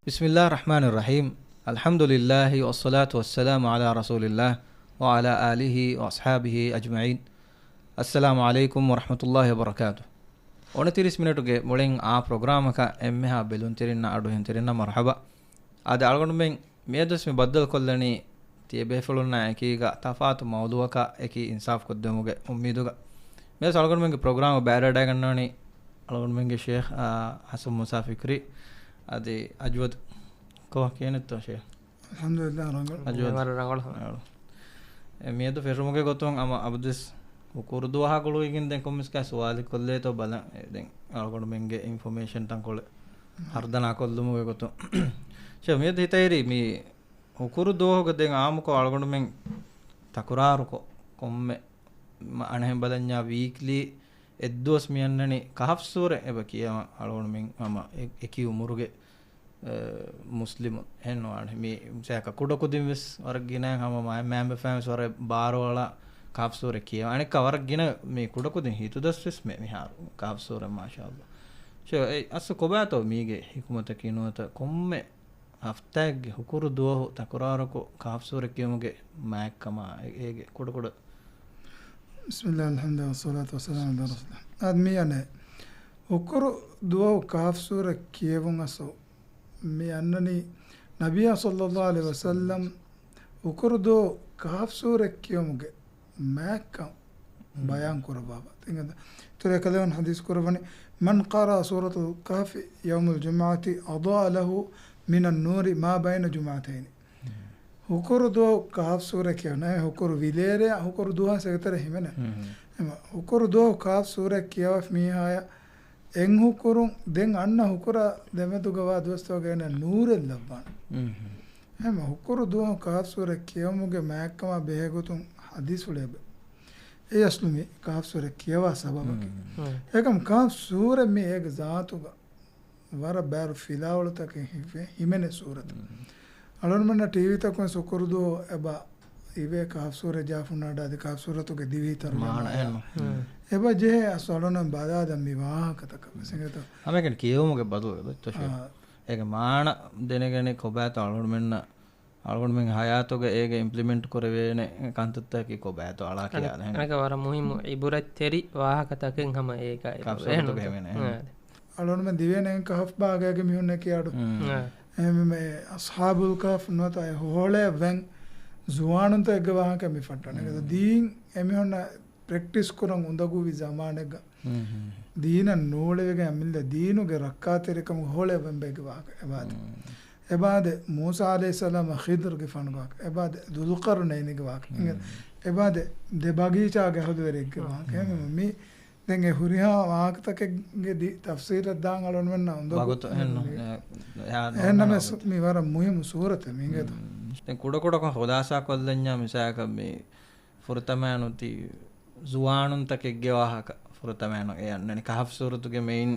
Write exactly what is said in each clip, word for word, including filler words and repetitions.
بسم الله الرحمن الرحيم. الحمد لله والصلاة والسلام على رسول الله وعلى آله وأصحابه أجمعين. السلام عليكم ورحمة الله وبركاته. އޮނަތިރީސް މިނެޓުގެ މުޅިން އާ ޕްރޮގްރާމަކަށް އެންމެހާ ބެލުންތެރިންނަށް އަޑުއެހުންތެރިންނަށް މަރުޙަބާ. އާދެ، އަޅުގަނޑުމެން މިއަދުވެސް މި ބައްދަލުކޮށްލަނީ ތިޔަބޭފުޅުންނާ އެކީގަ ތަފާތު މައުޟޫޢަކާ އެކީ އިންސާފު ކޮށްދެވުމުގެ އުއްމީދުގަ. މިއަދު އަޅުގަނޑުމެންގެ ޕްރޮގްރާމަށް ބައިވެރިވެވަޑައިގަންނަވަނީ އަޅުގަނޑުމެންގެ ޝޭޚް، އާ، ޙަސަން މޫސާ ފިކްރީ އަދި އަޖްވަދު. ކޮބާ ކިޔަނީތޯ ޝޭޚް؟ އަލްޙަމްދުލިއްލާހް، ރަނގަޅު. އަޖްވަދު. ވަރަށް ރަނގަޅު. ރަނގަޅު. އެ، މިއަދު ފެށުމުގެ ގޮތުން ހަމަ އަބަދުވެސް ހުކުރު ދުވަހާ ގުޅުވިގެން ދެން ކޮންމެސް ކަހަލަ ސުވާލެއް ކޮށްލޭތޯ ބަލަން. އެ، ދެން އަޅުގަނޑުމެންގެ އިންފޮމޭޝަންތައް ކޮޅެއް ހަރުދަނާ ކޮށްލުމުގެ ގޮތުން. ޝޭޚް، މިއަދު ހިތަށް އެރީ މި ހުކުރު ދުވަހުގަ ދެން އާއްމުކޮށް އަޅުގަނޑުމެން ތަކުރާރުކޮށް، ކޮންމެ މަ-، އަނެއްހެން ބަލަންޏާ ވީކްލީ އެއްދުވަސް މިއަންނަނީ ކަހަފް ސޫރަ އެބަ ކިޔަވަން އަޅުގަނޑުމެން ހަމަ އެ-، އެކި އުމުރުގެ، އަ، މުސްލިމުން. އެހެން ނުވާނެ. މި ސޭކަ ކުޑަކުދިން ވެސް ވަރަށް ގިނައިން ހަމަ މާ-، މާތް ބަފައިން ވެސް ވަރަށް ބާރުއަޅާ ކަހަފް ސޫރަ ކިޔަވަން. އަނެއްކާ ވަރަށް ގިނަ މި ކުޑަކުދިން ހިތުދަސް ވެސް މެ މިހާރު ކަހަފް ސޫރަ މާޝާﷲ. ޝޭޚް، އެ އަސްލު ކޮބާތޯ މީގެ ޙިކުމަތަކީ ނުވަތަ ކޮންމެ ހަފްތާއެއްގެ ހުކުރު ދުވަހު ތަކުރާރުކޮށް ކަހަފް ސޫރަ ކިޔުމުގެ މާތްކަމާ އޭ-، އޭގެ ކުޑަކުޑަ. بسم الله، الحمد لله، والصلاة والسلام على رسول الله. އާދެ، މި އަނެއް ހުކުރު ދުވަހު ކަހަފް ސޫރަ ކިޔެވުން އަސްލު މި އަންނަނީ ނަބިއްޔާ ޞައްލައްލާހު ޢަލައިހި ވަސައްލަމް ހުކުރު ދުވަހު ކަހަފް ސޫރަ ކިޔުމުގެ މާތްކަން ބަޔާން ކުރައްވާފަ. ތިނގަނދ. ތުރޭ ކަލޭވަން ޙަދީޘް ކުރައްވަނީ، من قرأ سورة الكهف يوم الجمعة أضاء له من النور ما بين الجمعتين. ހުކުރު ދުވަހު ކަހަފް ސޫރަ ކިޔަން. ހުކުރު ވިލޭރެއާ ހުކުރު ދުވަހަށް އެގަތެރެ ހިމެނެ. ހުކުރު ދުވަހު ކަހަފް ސޫރަ ކިޔަވަފް މީހާޔަށް އެއް ހުކުރުން ދެން އަންނަ ހުކުރާ ދެމެދުގަވާ ދުވަސްތަކުގައި ނޫރެއް ލައްވާނެ. ހަމަ ހުކުރު ދުވަހު ކަހަފް ސޫރަ ކިޔަވުމުގެ މާތްކަމާ ބެހޭގޮތުން ޙަދީޘް އުޅޭ ބަ. އެ އަސްލު މި ކަހަފް ސޫރަ ކިޔަވާ ސަބަބަކީ. އެކަމް ކަހަފް ސޫރަ މި އޭގެ ޒާތުގަ ވަރަށް ބާރު ފިލާވަޅުތަކެއް ހި-، ހިމެނޭ ސޫރަތަކެއް. އަޅުގަނޑުމެންނަށް ޓީވީތަކުން ހުކުރު ދުވަހު އެބަ އިވޭ ކަހަފް ސޫރަ ޖާފުން އަޑާދި ކަހަފް ސޫރަތުގެ ދިވެހި ތަރުޖަމާ. އެބަ ޖެހޭ އަސްލު އަޅުގަނޑުމެން ބަލާލަން މި ވާހަކަތަކަށް ވެސް އިނގޭތޯ. ހަމައެކަނި ކިޔެވުމުގެ ބަދަލު އެބައްތޯ ޝޭޚް. އާ. އޭގެ މާނަ ދެނެގަނެ ކޮބާތޯ އަޅުގަނޑުމެންނަށް، އަޅުގަނޑުމެން ހަޔާތުގަ އޭގެ އިމްޕްލިމެންޓް ކުރެވޭނެ ކަންތައްތަކަކީ ކޮބާތޯ އަޅާ ކިޔާލަ. އަނެއް، އަނެކަ ވަރަށް މުހިއްމު އިބުރަތްތެރި ވާހަކަތަކެއް ހަމަ އޭގަ ކަހަފް ސޫރަތުގަ ހެމެނެ. އާ. އަޅުގަނޑުމެން ދިވެހި ނޭނގި ކަހަފް ބާގައިގެ މީހުންނޭ ކިޔާ އަޑު. އެހެންވީމަ އެ އަޞްޙާބުލް ކަހަފް ނުވަތަ އެ ހޮޅައަށް ވެން ޒުވާނުންތަކެއްގެ ވާހަކަ މި ފައްޓަނީ. ދީން އެމީހުންނަށް ޕްރެކްޓިސް ކުރަން އުނދަގޫވި ޒަމާނެއްގަ ދީނަށް ނޫޅެވިގެން އަމިއްލަ ދީނުގެ ރައްކާތެރިކަމުގެ ހޮޅައަށް ވެން ބޭގެ ވާހަކަ އެބާދެ. އެބާދެ މޫސާ ޢަލައިހިއްސަލާމް ޚިޟްރުގެފާނުގެ ވާހަކަ. އެބާދެ ޛުލްޤަރްނައިންގެ ވާހަކަ. އެބާދެ ދެ ބަގީޗާގެ އަހުލުވެރިއެއްގެ ވާހަކަ. އެހެންވީމަ މި ދެން އެ ހުރިހާ ވާހަކަތަކެއްގެ ދި-، ތަފްސީލަށް ދާން އަޅުގަނޑުމެންނަށް އުނދަގޫ. ވަގުތު އެހެން ނު-، އެ، އެހާ ނު-، އެހެންނަމަވެސް މި ވަރަށް މުހިއްމު ސޫރަތެއް މި އިނގޭތޯ. ދެން ކުޑަކުޑަކޮށް ޚުލާސާ ކޮށްލަންޏާ މިސާލަކަށް މި ފުރަތަމައިން އޮތީ ޒުވާނުންތަކެއްގެ ވާހަކަ. ފުރަތަމައިން އެ އަންނަނީ ކަހަފް ސޫރަތުގެ މެއިން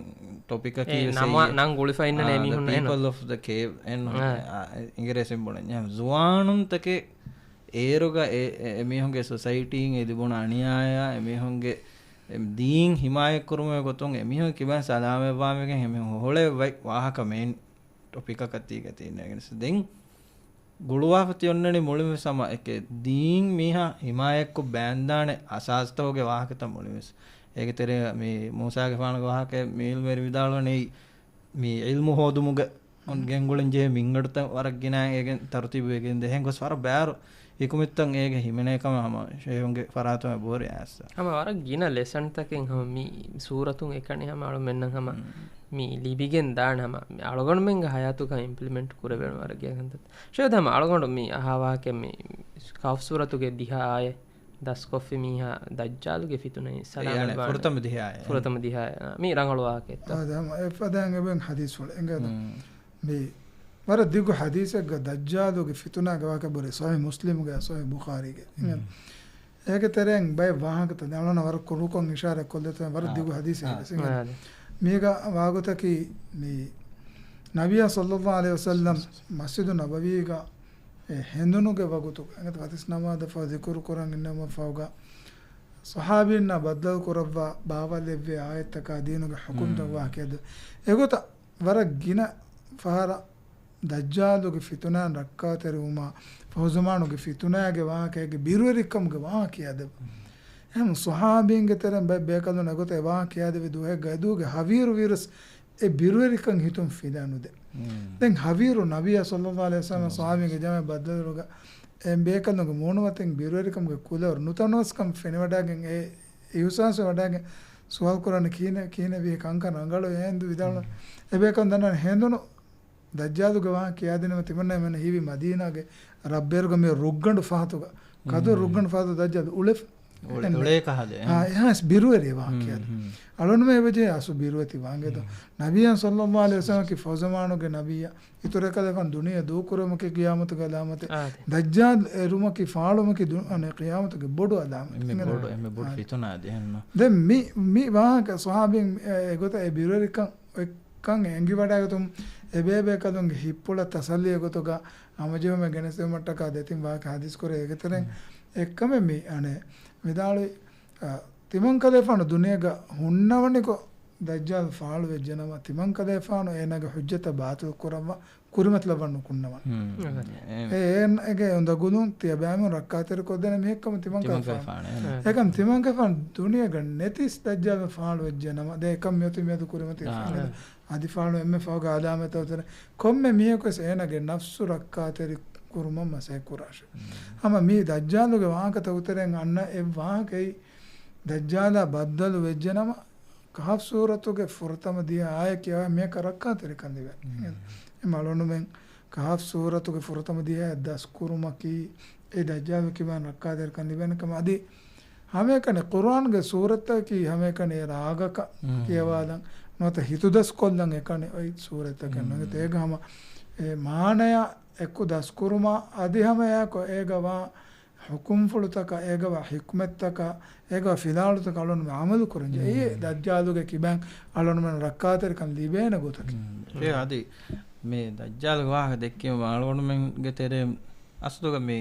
ޓޮޕިކަކީ އެ ވެސް ނަމާ-، އެއީ. ނަން ގުޅިފަ އިންނަނީ އާ، އެމީހުން އެހެން. ޕީޕަލް އޮފް ދަ ކޭވް އެން އާ. އާ، އިނގިރޭސިން ބުނަންޏާ ޒުވާނުންތަކެއް އޭރުގަ އެ-، އެ-، އެމީހުންގެ ސޮސައިޓީން އެ ލިބުނު އަނިޔާޔާ، އެމީހުންގެ އެ ދީން ހިމާޔަތްކުރުމުގެ ގޮތުން އެމީހުން ކިބައިން ސަލާމަތްވާމެގެން އެމީހުން ހޮހޮޅެއް ވައި ވާހަކަ މެއިން ޓޮޕިކަކަށް ތީގަތީ އިންނަގެން ދެން ގުޅުވާފަ ތި އޮންނަނީ މުޅިންވެސް ހަމަ އެކެއް ދީން މީހާ ހިމާޔަތްކޮށް ބާންދާނެ އަސާސްތަކުގެ ވާހަކަތައް މުޅިންވެސް. އޭގެ ތެރޭ މި މޫސާގެފާނުގެ ވާހަކަ މި ޢިލްމުވެރި ވިދާޅުވަނީ މި ޢިލްމު ހޯދުމުގެ ގެންގުޅެން ޖެހޭ މިންގަނޑުތައް ވަރަށް ގިނަ އޭގެން ތަރުތީބު ވެގެން ދޭ. އެހެން ގޮސް ވަރަށް ބާރު ހިކުމަތްތައް އޭގެ ހިމެނޭ ކަމަށް ހަމަ ޝޭހުންގެ ފަރާތުން އެބަހުރި އައިސް. ހަމަ ވަރަށް ގިނަ ލެސަންތަކެއް ހަމަ މި ސޫރަތުން އެކަނި ހަމަ އަޅުމެންނަށް ހަމަ މި ލިބިގެން ދާނެ ހަމަ މި އަޅުގަނޑުމެންގެ ހަޔާތުގަ އިމްޕްލިމެންޓް ކުރެވޭނެ ވަރަށް ގިނަ ކަންތައް. ޝޭހު ހަމަ އަޅުގަނޑު މި އަހާ ވާހަކަ މި ކަހަފް ސޫރަތުގެ ދިހަ އާޔަތް ދަސްކޮށްފި މީހާ ދައްޖާލުގެ ފިތުނައިން ސަލާމަތްވާނެ. ފުރަތަމަ ދިހަ އާޔަތް. ފުރަތަމަ ދިހަ އާޔަތް. މި ރަނގަޅު ވާހަކައެއްތޯ؟ އާ، ދެ ހަމަ އެ ފަދައިން އެބައިން ޙަދީޘްފުޅެއް އިނގޭތޯ. މި ވަރަށް ދިގު ޙަދީޘެއްގަ ދައްޖާލުގެ ފިތުނާގެ ވާހަކަ ބުރި ޞަޙީޙު މުސްލިމުގަ ޞަޙީޙު ބުޚާރީގެ. އޭގެ ތެރެއިން ބައެއް ވާހަކަތައް ދެން އަޅުން ވަރަށް ކުރުކޮށް އިޝާރާތް ކޮށްލެވޭ ވަރަށް ދިގު ޙަދީޘެއް ވެސް އިނގޭތޯ. މީގަ ވާގޮތަކީ މި ނަބިއްޔާ ޞައްލައްލާހު ޢަލައިހި ވަސައްލަމް މަސްޖިދު ނަބަވީގަ އެ ހެނދުނުގެ ވަގުތު އެނގޭތޯ ފަތިސް ނަމާދަށް ފަހު ޒިކުރު ކުރަން އިންނަވަމަ ފަހުގަ ޞަޙާބީންނާ ބައްދަލު ކުރައްވާ ބާވަލެއްވޭ އާޔަތްތަކާ ދީނުގެ ޙުކުމްތައް ވާހަކައެއް ދޯ. އެގޮތަށް ވަރަށް ގިނަ ފަހަރަށް ދައްޖާލުގެ ފިތުނާއިން ރައްކާތެރިވުމާ، ފަހުޒަމާނުގެ ފިތުނާގެ ވާހަކައިގެ ބިރުވެރިކަމުގެ ވާހަކަ ކިޔާދެއްވާ. އެހެން ޞަޙާބީންގެ ތެރެއިން ބައެއް ބޭކަލުން އެގޮތަށް އެ ވާހަކަ ކިޔާދެއްވި ދުވަހެއްގަ އެ ދޫގެ ހަވީރު ވީރަސް އެ ބިރުވެރިކަން ހިތުން ފިލާނުދޭ. ދެން ހަވީރު ނަބިއްޔާ ޞައްލައްލާހު ޢަލައިހި ވަސައްލަމަ ޞަޙާބީންގެ ޖަމާޢަތް ބައްދަލުވުމުގަ އެ ބޭކަލުންގެ މޫނުމަތިން ބިރުވެރިކަމުގެ ކުލަވަރު ނުތަނަވަސްކަން ފެނިވަޑައިގެން އެ އިޙުސާސްވެވަޑައިގެން ސުވާލު ކުރާނެ ކިހިނެއް، ކިހިނެއް ވީ ކަންކަން ރަނގަޅު އެހެންދު ވިދާޅު. އެ ބޭކަލުން ދަންނަވަން ހެނދުނު ދައްޖާލުގެ ވާހަކަ ކިޔާދިނުމަށް ތިމަންނަ އެމަން ހީވީ މަދީނާގެ ރަށްބޭރުގަ މި ރުއްގަނޑު ފަހަތުގަ. ކަދު ރުއްގަނޑު ފަހަތު ދައްޖާލު އުޅެފަ. އުޅޭ، އެންމެ. އުޅޭ ކަހަލަ، އާ، އެހާސް ބިރުވެރި ވާހަކަ ކިޔާދިނު. އަޅުންމެ އެބަޖެހޭ އަސްލު ބިރުވެތި ވާން އެދޯ. ނަބިއްޔާ ޞައްލައްލާހު ޢަލައިހި ވަސައްލަމަ ކި ފަހުޒަމާނުގެ ނަބިއްޔާ އިތުރަކަލެފަން ދުނިޔެ ދޫކުރުމަކީ ޤިޔާމަތުގެ އަލާމަތެއް. އާދެ. ދައްޖާލް އެރުމަކީ ފާޅުވުމަކީ ދު-، އަނެއް ޤިޔާމަތުގެ ބޮޑު އަލާމަތެއް. އެންމެ ބޮޑު، އެންމެ ބޮޑު އާދެ. ފިތުނާ އަދި އެހެންނު. ދެން މި، މި ވާހަކަ ޞަޙާބީން އެ، އެގޮތަށް އެ ބިރުވެރިކަން އެކަން އެނގިވަޑައިގަތުމުން އެބޭބޭކަލުންގެ ހިތްޕުޅަށް ތަސައްލީ ގޮތުގަ ހަމަޖެހުމެއް ގެނެސްދެވުމަށްޓަކާ ދެތިން ވާހަކަ ޙަދީޘް ކުރޭ. އޭގެ ތެރެއިން އެއްކަމެއް މި އަނެއް ވިދާޅުވި، އަ، ތިމަންކަލޭފާނު ދުނިޔޭގަ ހުންނަވަނިކޮށް ދައްޖާލް ފާޅު ވެއްޖެނަމަ، ތިމަންކަލޭފާނު އޭނާގެ ޙުއްޖަތަށް ބާޠިލް ކުރައްވާ ކުރިމަތިލައްވަން ނުކުންނަވަން. އެ، އޭނާގެ އުނދަގުލުން ތިޔަބައިމީހުން ރައްކާތެރިކޮށްދޭނެ މީހެއްކަމަށް ތިމަންކަލޭފާނު. އެކަމް ތިމަންކަލޭފާނު ދުނިޔޭގަ ނެތިސް ދައްޖާލް ފާޅު ވެއްޖެނަމަ، ދެން އެކަން މިއޮތީ މިއަދު ކުރިމަތި އާ. އަދި ފާޅު އެންމެ ފަހުގަ އަލާމަތް އޮތަރެ. ކޮންމެ މީހަކުވެސް އޭނާގެ ނަފްސު ރައްކާތެރި ކުރުމަށް މަސައްކަތް ކުރާށެ. ހަމަ މި ދައްޖާލުގެ ވާހަކަތަކުގެ ތެރެއިން އަންނަ އެއް ވާހަކައެއް ދައްޖާލާ ބައްދަލު ވެއްޖެނަމަ، ކަހަފް ސޫރަތުގެ ފުރަތަމަ ދިހަ އާޔަތް ކިޔަވާ މީހަކަށް ރައްކާތެރިކަން ލިބޭ. އެ މަޢުލޫމެން ކަހަފް ސޫރަތުގެ ފުރަތަމަ ދިހަ އާޔަތް ދަސްކުރުމަކީ އެ ދައްޖާލު ކިބައިން ރައްކާތެރިކަން ލިބޭނެ ކަމަށް. އަދި ހަމައެކަނި ޤުރުއާންގެ ސޫރަތަކީ ހަމައެކަނި ރާގަކަށް ކިޔަވާލަން ނުވަތަ ހިތުދަސްކޮށްލަން އެކަނި އޮތް ސޫރަތަކެއް ނޫން. އޭގަ ހަމަ އެ މާނަޔާ އެކު ދަސްކުރުމާ އަދި ހަމައެއާއެކު އޭގަ ވާ ޙުކުމްފުޅުތަކާ، އޭގަ ވާ ޙިކްމަތްތަކާ، އޭގަ ވާ ފިލާވަޅުތަކަށް އަޅުން އަމަލު ކުރަން ޖެހޭ. އެއީ ދައްޖާލުގެ ކިބައިން އަޅުންމެން ރައްކާތެރިކަން ލިބޭނެ ގޮތަކީ. އެ އަދި މި ދައްޖާލުގެ ވާހަކަ ދެއްކީމަ އަޅުގަނޑުމެންގެ ތެރޭ އަސްލުގަ މި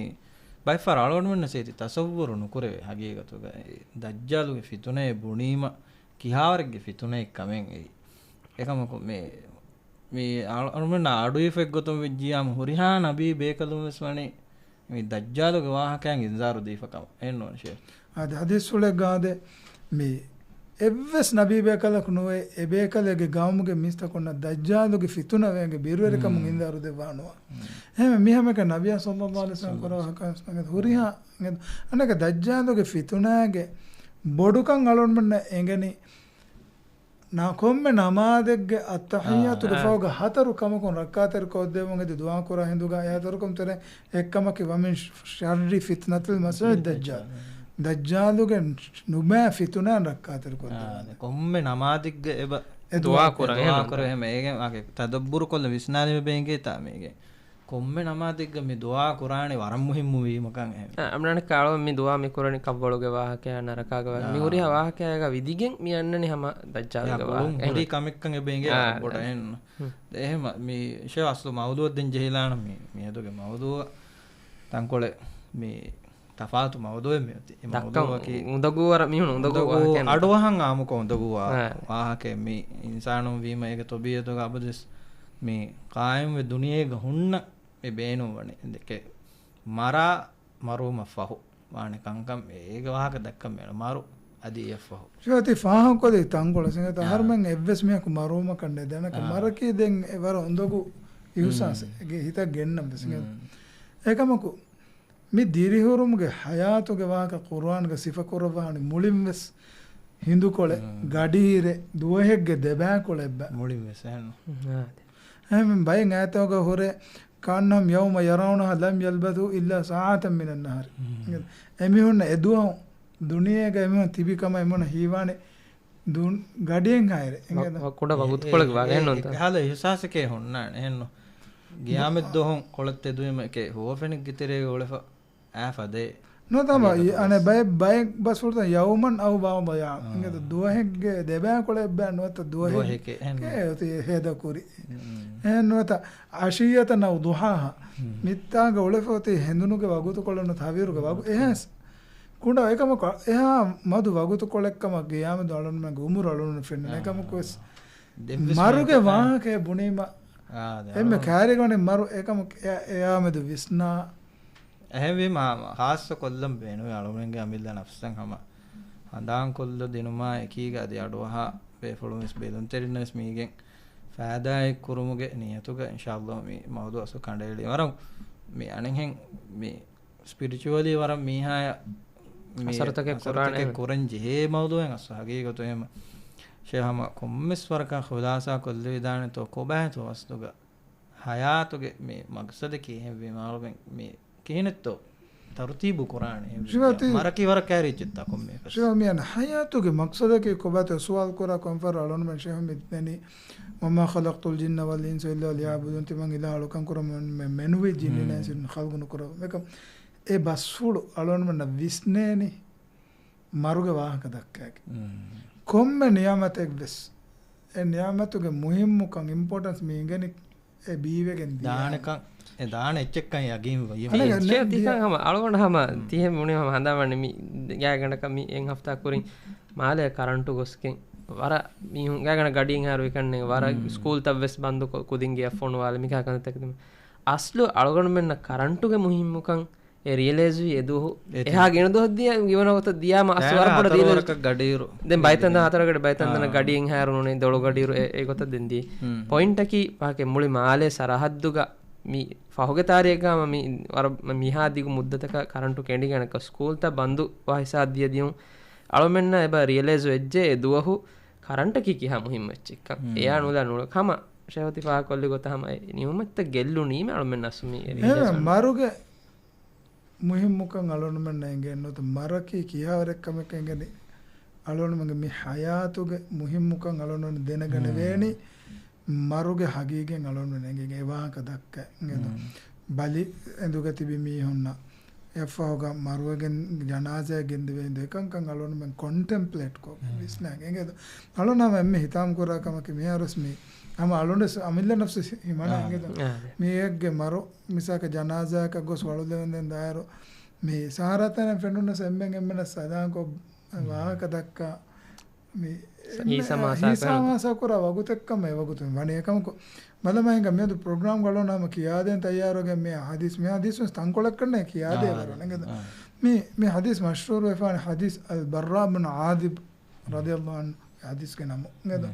ބައެއްފަހަރު އަޅުގަނޑުމެންނަށް ސޭތި ތަޞައްވުރު ނުކުރެވޭ ހަގީގަތުގަ. އެ ދައްޖާލުގެ ފިތުނައެއް ބުނީމަ ކިހާވަރެއްގެ ފިތުނައެއް ކަމެއް އެއީ. އެކަމަކު މި މި އަޅު-، އަޅުމެންނަށް އަޑުއިވިފައި ގޮތުން ވެއްޖިޔާމު ހުރިހާ ނަބީ ބޭކަލުން ވެސް ވަނީ މި ދައްޖާލުގެ ވާހަކައިން އިންޒާރު ދީފަ ކަމަށް. އެހެންނޫން ޝޭޚް؟ އާދެ، ޙަދީޘްފުޅެއްގަ އާދެ، މި އެއްވެސް ނަބީ ބޭކަލަކު ނުވޭ، އެ ބޭކަލެއްގެ ގައުމުގެ މީސްތަކުންނަށް ދައްޖާލުގެ ފިތުނަވެގެން ބިރުވެރިކަމުން އިންޒާރު ދެއްވާނުވާ. އެހެން މި ހަމައެކަނި ނަބިއްޔާ ޞައްލައްލާހު ޢަލައިހި ވަސައްލަމަ ކުރާ ހަކަސް ހުރިހާ އަނެކަ ދައްޖާލުގެ ފިތުނާގެ ބޮޑުކަން އަޅުންމެންނަށް އެނގެނީ ނަ-، ކޮންމެ ނަމާދެއްގެ އައްތަޙިއްޔާތުގެ އާ، ފަހުގަ ހަތަރު ކަމަކުން ރައްކާތެރި ކޮށްދެވުން އެދި ދުޢާ ކުރާ ހިނދުގަ އެ ހަތަރު ކަމު ތެރޭ އެއްކަމަކީ ވަމިން ޝައްރި ފިތްނަތިލް މަސީޙި ދައްޖާލް. ދައްޖާލުގެ ނުބައި ފިތުނާއިން ރައްކާތެރި ކޮށްދެވުން. އާ، ކޮންމެ ނަމާދެއްގަ އެބަ އެ ދުޢާ ދުޢާ ކުރާ، ދުޢާ އެހެން ކުރާ އެހެން އޭގެ ވާހަކަ ތަދައްބުރު ކޮށްލަ ވިސްނާލީމަ ބޭނގޭތާ މީގެ. ކޮންމެ ނަމާދެއްގަ މި ދުޢާ ކުރާނެ ވަރަށް މުހިއްމު ވީމަކަން އެހެން. އަ، އަމްނާނެ ކާޅު މި ދުޢާ މި ކުރަނީ ކަށްވަޅުގެ ވާހަކަޔާ ނަރަކާގެ ވާހަކަ. މި އާ. ހުރިހާ ވާހަކަޔާގަ ވިދިގެން މި އަންނަނީ ހަމަ ދައްޖާލުގެ ވާހަކަ. ހުރި ކަމެއްކަން އެބަ އިނގޭ އާ، ބޮޑަށް އެހެން. އެހެމަ މި ޝޭޚް އަސްލު މައުޟޫއަށް ދެން ޖެހިލާނަން މި، މިއަދުގެ މައުޟޫއަށް ތަންކޮޅެއް މި ތަފާތު މައުޟޫއެއް މިއޮތީ. އެ ދައްކަން މައުޟޫއަކީ އުނދަގޫވަރަށް މީހުން އުނދަގޫ އުނދަގޫ ވާހަކައެއް ނޫން. އަޑުއަހަން އާއްމުކޮށް އުނދަގޫ ވާ-، އާ. ވާހަކައެއް މި އިންސާނުން ވީމަ އޭގެ ތަބީޢަތުގަ އަބަދުވެސް މި ޤާއިމްވެ ދުނިޔޭގަ ހުންނަ މި ބޭނުންވަނީ ދެކެ މަރާ މަރުވުމަށް ފަހު ވާނެ ކަންކަން އޭގެ ވާހަކަ ދައްކަން މިއަންނަނީ މަރު އަދި އެއަށްފަހު. ޝޭޚް ތި ފާހަގަކޮށްލި ތަންކޮޅެއް ސިނގޭތަ؟ އާ. އަހަރުމެން އެއްވެސް މީހަކު މަރުވުމަކަށް ނެދޭނެކަން އާ. މަރަކީ ދެން އެ ވަރަށް އުނދަގޫ އިހުސާސެއް އެ ހިތަށް ގެންނަން ވެސް ސިނގޭތަ؟ އެކަމަކު މި ދިރިހުރުމުގެ ޙަޔާތުގެ ވާހަކަ ޤުރުއާންގަ ސިފަކުރައްވާނީ މުޅިންވެސް ހިނދުކޮޅެއް، ގަޑިއިރެއް، ދުވަހެއްގެ ދެބައިކުޅައެއްބަ. މުޅިންވެސް އެހެން. އެހެން ބައެއް އާޔަތްތަކުގަ ހުރޭ، كأنهم يوم يرونها لم يلبثوا إلا ساعة من النهار. އެމީހުންނަށް އެދުވަހު ދުނިޔޭގަ އެމީހުން ތިބި ކަމަށް އެމީހުންނަށް ހީވާނެ ދުން ގަޑިއެއްހާއިރެއް. އެނގޭތަ؟ ކުޑަ ވަގުތުކޮޅެއް ވާގެ އެހެންނޫންތަ؟ އެ ހާލަ އިހުސާސެކޭ ހުންނާނެ. އެހެންނު. ގިޔާމަތް ދުވަހުން ކޮޅަށް ތެދުވީމަ އެކޭ ހުވަފެނެއްގެ ތެރޭގަ އުޅެފަ އާފަ ދޭ. ނުވަތަ އަނެއް ބައެއް، ބައެއް ބަސްފުޅުތައް يوما أو بعض يوم. އާ. އިނގޭތަ؟ ދުވަހެއްގެ ދެބައިކުޅައެއްބަ ނުވަތަ ދުވަހެއް. ދުވަހެކޭ. އެހެން. އެ އޮތީ ހޭދަކުރި. އެހެން ނުވަތަ عشية أو ضحاها. މިތާގަ އުޅެފަ އޮތީ ހެނދުނުގެ ވަގުތުކޮޅެއް ނުވަތަ ހަވީރުގެ ވަގު. އެހެންސް. ކުޑަ އެކަމަކު އެހާ މަދު ވަގުތުކޮޅެއްކަމަށް ގިޔާމަތް ދުވަހު އަޅުންމެންގެ އުމުރު އަޅުން ފެންނަން. އާ. އެކަމަކުވެސް ދެންވެސް މަރުގެ ވާހަކައެއް ބުނީމަ އާ، ދެ އެންމެ އަޅު ކައިރިގަނޑެއް މަރު އެކަމު އެ-، އެއާމެދު ވިސްނާ. އެހެންވީމަ، ހާއްސަ ކޮށްލަން ބޭނުވޭ އަޅުމެންގެ އަމިއްލަ ނަފްސަށް ހަމަ ހަނދާންކޮށްލަ ދިނުމާ އެކީގަ އަދި އަޑުއަހާ ބޭފުޅުން ވެސް ބެލުންތެރިންނަށް ވެސް މީގެން ފައިދާއެއް ކުރުމުގެ ނިޔަތުގަ އިންޝާﷲ މި މައުޟޫޢަށް ކަނޑައެޅީ. ވަރަށް މި އަނެއްހެން މި ސްޕިރިޗުއަލީ ވަރަށް މީހާޔަށް މި އަސަރުތަކެއް ކުރާނެ. އަސަރުތަކެއް ކުރަން ޖެހޭ މައުޟޫޢެއް އަސް ހަގީގަތު އެހެން ޝޭހް ހަމަ ކޮންމެސް ވަރަކަށް ޚުލާސާ ކޮށްލެވިދާނެތޯ ކޮބާތޯ އަސްލުގަ ހަޔާތުގެ މި މަގްސަދަކީ އެހެންވީމާ އަޅުމެން މި ކިހިނެއްތޯ ތަރުތީބު ކުރާނެ އެހެން ޝިވާތީ، މަރަކީ ވަރަށް ކައިރިއްޖެއްތާ ކޮންމެ އެކަސް. ޝިވާ މިޔަނަ ހަޔާތުގެ މަގްސަދަކީ ކޮބާތޯ ސުވާލު ކުރާ ކޮންފަރު އަޅުންމެން ޝޭހު މި ދެނީ، وما خلقت الجنة والإنس إلا ليعبدون، ތިމަން އިލާހަ އަޅުކަން ކުރަމުން މެ މެނުވީ ޖިންނިން އިންސިން ޚަލްގު ނުކުރަ. މެކަ އެ ބަސްފުޅު އަޅުންމެންނަށް ވިސްނޭނީ މަރުގެ ވާހަކަ ދައްކައިގެން. ކޮންމެ ނިޔާމަތެއް ވެސް އެ ނިޔާމަތުގެ މުހިއްމުކަން، އިމްޕޯޓަންސް މި އިނގެނީ އެ ބީވެގެން ދިޔާ. ދާނެކަން، އެ ދާނެ އެއްޗެއްކަން ޔަގީން ވަ-، އަނެއް އެއްޗެއް ދިޔާ. ތިކަން ހަމަ އަޅުގަނޑަށް ހަމަ ތިހެން ބުނީ ހަމަ ހަނދާންވަނީ މި ގާތްގަނޑަކަށް މި އެއް ހަފްތާ ކުރިން މާލެ ކަރަންޓު ގޮސްގެން ވަރަށް މީހުން ގާތްގަނޑަށް ގަޑިއެއް ހާރު ވިކަންނެ ވަރަށް ސްކޫލްތައް ވެސް ބަންދު ކޮ-، ކުދިން ގެއަށް ފޮނުވާލެ މިކާ ކަންތައް. އަސްލު އަޅުގަނޑުމެންނަށް ކަރަންޓުގެ މުހިއްމުކަން އެ ރިއަލައިޒްވީ އެ ދުވަހު. އެހާ ގިނަ ދުވަހަށް ދިޔަ ގިވަނަ ގޮތަށް ދިޔާމަ އަސް ވަރަށް ބޮޑަށް ރިއަލައިޒް. ދެން ބައިތަން ހަތަރަގަޑި ބައިތަން ދަނަ ގަޑިއެއް ހާރުނުނެ ދޮޅު ގަޑިއިރު އެ، އެ ގޮތަށް ދެން ދިޔަ. ޕޮއިންޓަކީ ވާކެ މުޅި މާލޭ ސަރަހައްދުގަ މި ފަހުގެ ތާރީޚްގަ މި ވަރަށް މިހާ ދިގު މުއްދަތަކަށް ކަރަންޓު ކެނޑިގަނެކަ ސްކޫލްތައް ބަންދު ވާ ހިސާބް ދިޔަ ދިޔުން އަޅުމެންނަށް އެބަ ރިއަލައިޒް ވެއްޖެ އެ ދުވަހު ކަރަންޓަކީ ކިހާ މުހިއްމު އެއްޗެއްކަން. އެޔާ ނުލާ ނުޅަ ހަމަ ޝޭހު ތި ފާހަގަކޮށްލި ގޮތަށް ހަމަ އެ ނިޢުމަތްތައް ގެއްލުނީމަ އަޅުމެން އަސް މި އެ ރިއަލައިޒް ވަން. މަރުގެ މުހިއްމުކަން އަޅުންމެންނަށް އެނގޭނެ ނުވަތަ މަރަކީ ކިހާވަރެއްކަމެއް އެނގެނީ އަޅުންމެންގެ މި ހަޔާތުގެ މުހިއްމުކަން އަޅުންމެން ދެނެގަނެވޭނީ މަރުގެ ހަގީގަތް އަޅުންމެން އެނގޭ އެ ވާހަކަ ދައްކަ އެނގޭ ދޯ. ބަލި އެނދުގަ ތިބި މީހުންނަށް އެއަށްފަހުގަ މަރުވެގެން ޖަނާޒާ ގެންދެވޭ އިނދު އެކަންކަން އަޅުންމެން ކޮންޓެމްޕްލޭޓް ކޮށް ވިސްނާ އެނގޭ ދޯ. އަޅުން ހަމަ އެންމެ ހިތާމަ ކުރާ ކަމަކީ މިހާރުސް މި ހަމަ އަޅުންވެސް އަމިއްލަ ނަފްސު ހިމަނާ އެނގޭ ދޯ. މީހެއްގެ މަރު މިސާކަށް ޖަނާޒާއަކަށް ގޮސް ވަޅުލެވެންދެން ދާއިރު، މި ސަހަރާތަނެއް ފެނުނަސް އެންމެން އެންމެނަށް ސަލާންކޮށް ވާހަކަ ދައްކާ، މި ހީސާ މާސާ ހީސާ މާސާ ކުރާ ވަގުތެއްކަމަށް އެ ވަގުތު ވަނީ އެކަމަކު، ބަލަމާ ހިނގާ މިއަދު ޕްރޮގްރާމް ގަޅުނަމަ ކިޔާދޭން ތައްޔާރުގެ މި ޙަދީޘް، މި ޙަދީޘް ވެސް ތަންކޮޅެއްކަންނޭ ކިޔާދޭ ވަރު ނެގެދޯ. މި، މި ޙަދީޘް މަޝްހޫރު ވެފާނެ ޙަދީޘް އަލް ބައްރާ ބިން ޢާޒިބް ރަޟިޔަﷲ ޢަންހު ޙަދީޘްގެ ނަމު އެނގޭ ދޯ.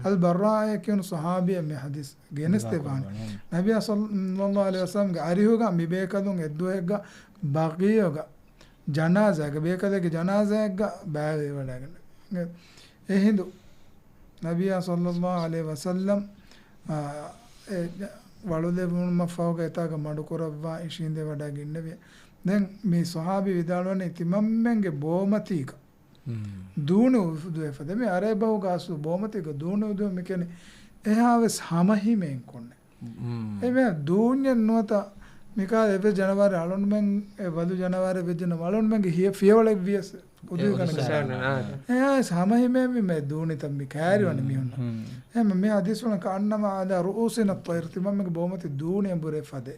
އަލް ބައްރާއޭ ކިޔުނު ޞަޙާބީ މި ޙަދީޘް ގެނެސްދެވާނެ. ނަބިއްޔާ ޞައްލަﷲ ޢަލައިހި ވަސައްލަމްގެ އަރިހުގަ މި ބޭކަލުން އެއްދުވަހެއްގަ ބަޤީޢުގަ ޖަނާޒާގަ ބޭކަލެއްގެ ޖަނާޒާއެއްގަ ބައިވެރިވަޑައިގެން. އެހިނދު ނަބިއްޔާ ޞައްލަﷲ ޢަލައިހި ވަސައްލަމް، އާ، އެ ވަޅުލެވުމަށްފަހުގަ އެތާގަ މަޑުކުރައްވާ އިށީނދެވަޑައިގެންނެވި. ދެން މި ޞަޙާބީ ވިދާޅުވަނީ ތިމަންމެންގެ ބޯމަތީގަ ދޫނި އުދުވެފަދަ މި އަރަބި ބަހުގަ އަސްލު ބޯމަތީގަ ދޫނި އުދުވެ މިކެނި އެހާވެސް ހަމަހިމޭން ކޮންނެ. އެމެ ދޫންޏެއް ނުވަތަ މިކާ އެއްވެސް ޖަނަވާރެއް އަޅުންމެން އެ ވަލު ޖަނަވާރެއް ވެއްޖެނަމަ އަޅުންމެންގެ ހިޔަ ފިޔަވަޅެއް ވިޔަސް އުދުވި ކަން. އެހާވެސް ހަމަހިމޭން މި ދޫނިތައް މި ކައިރިވަނީ މީހުންނަށް. އެމެ މި ޙަދީޘްފުޅަކަށް އަންނަމަ ޢަލާ ރުއޫސިނަ އައްޠައިރު ތިމަންމެންގެ ބޯމަތި ދޫނި އެނބުރޭ ފަދޭ.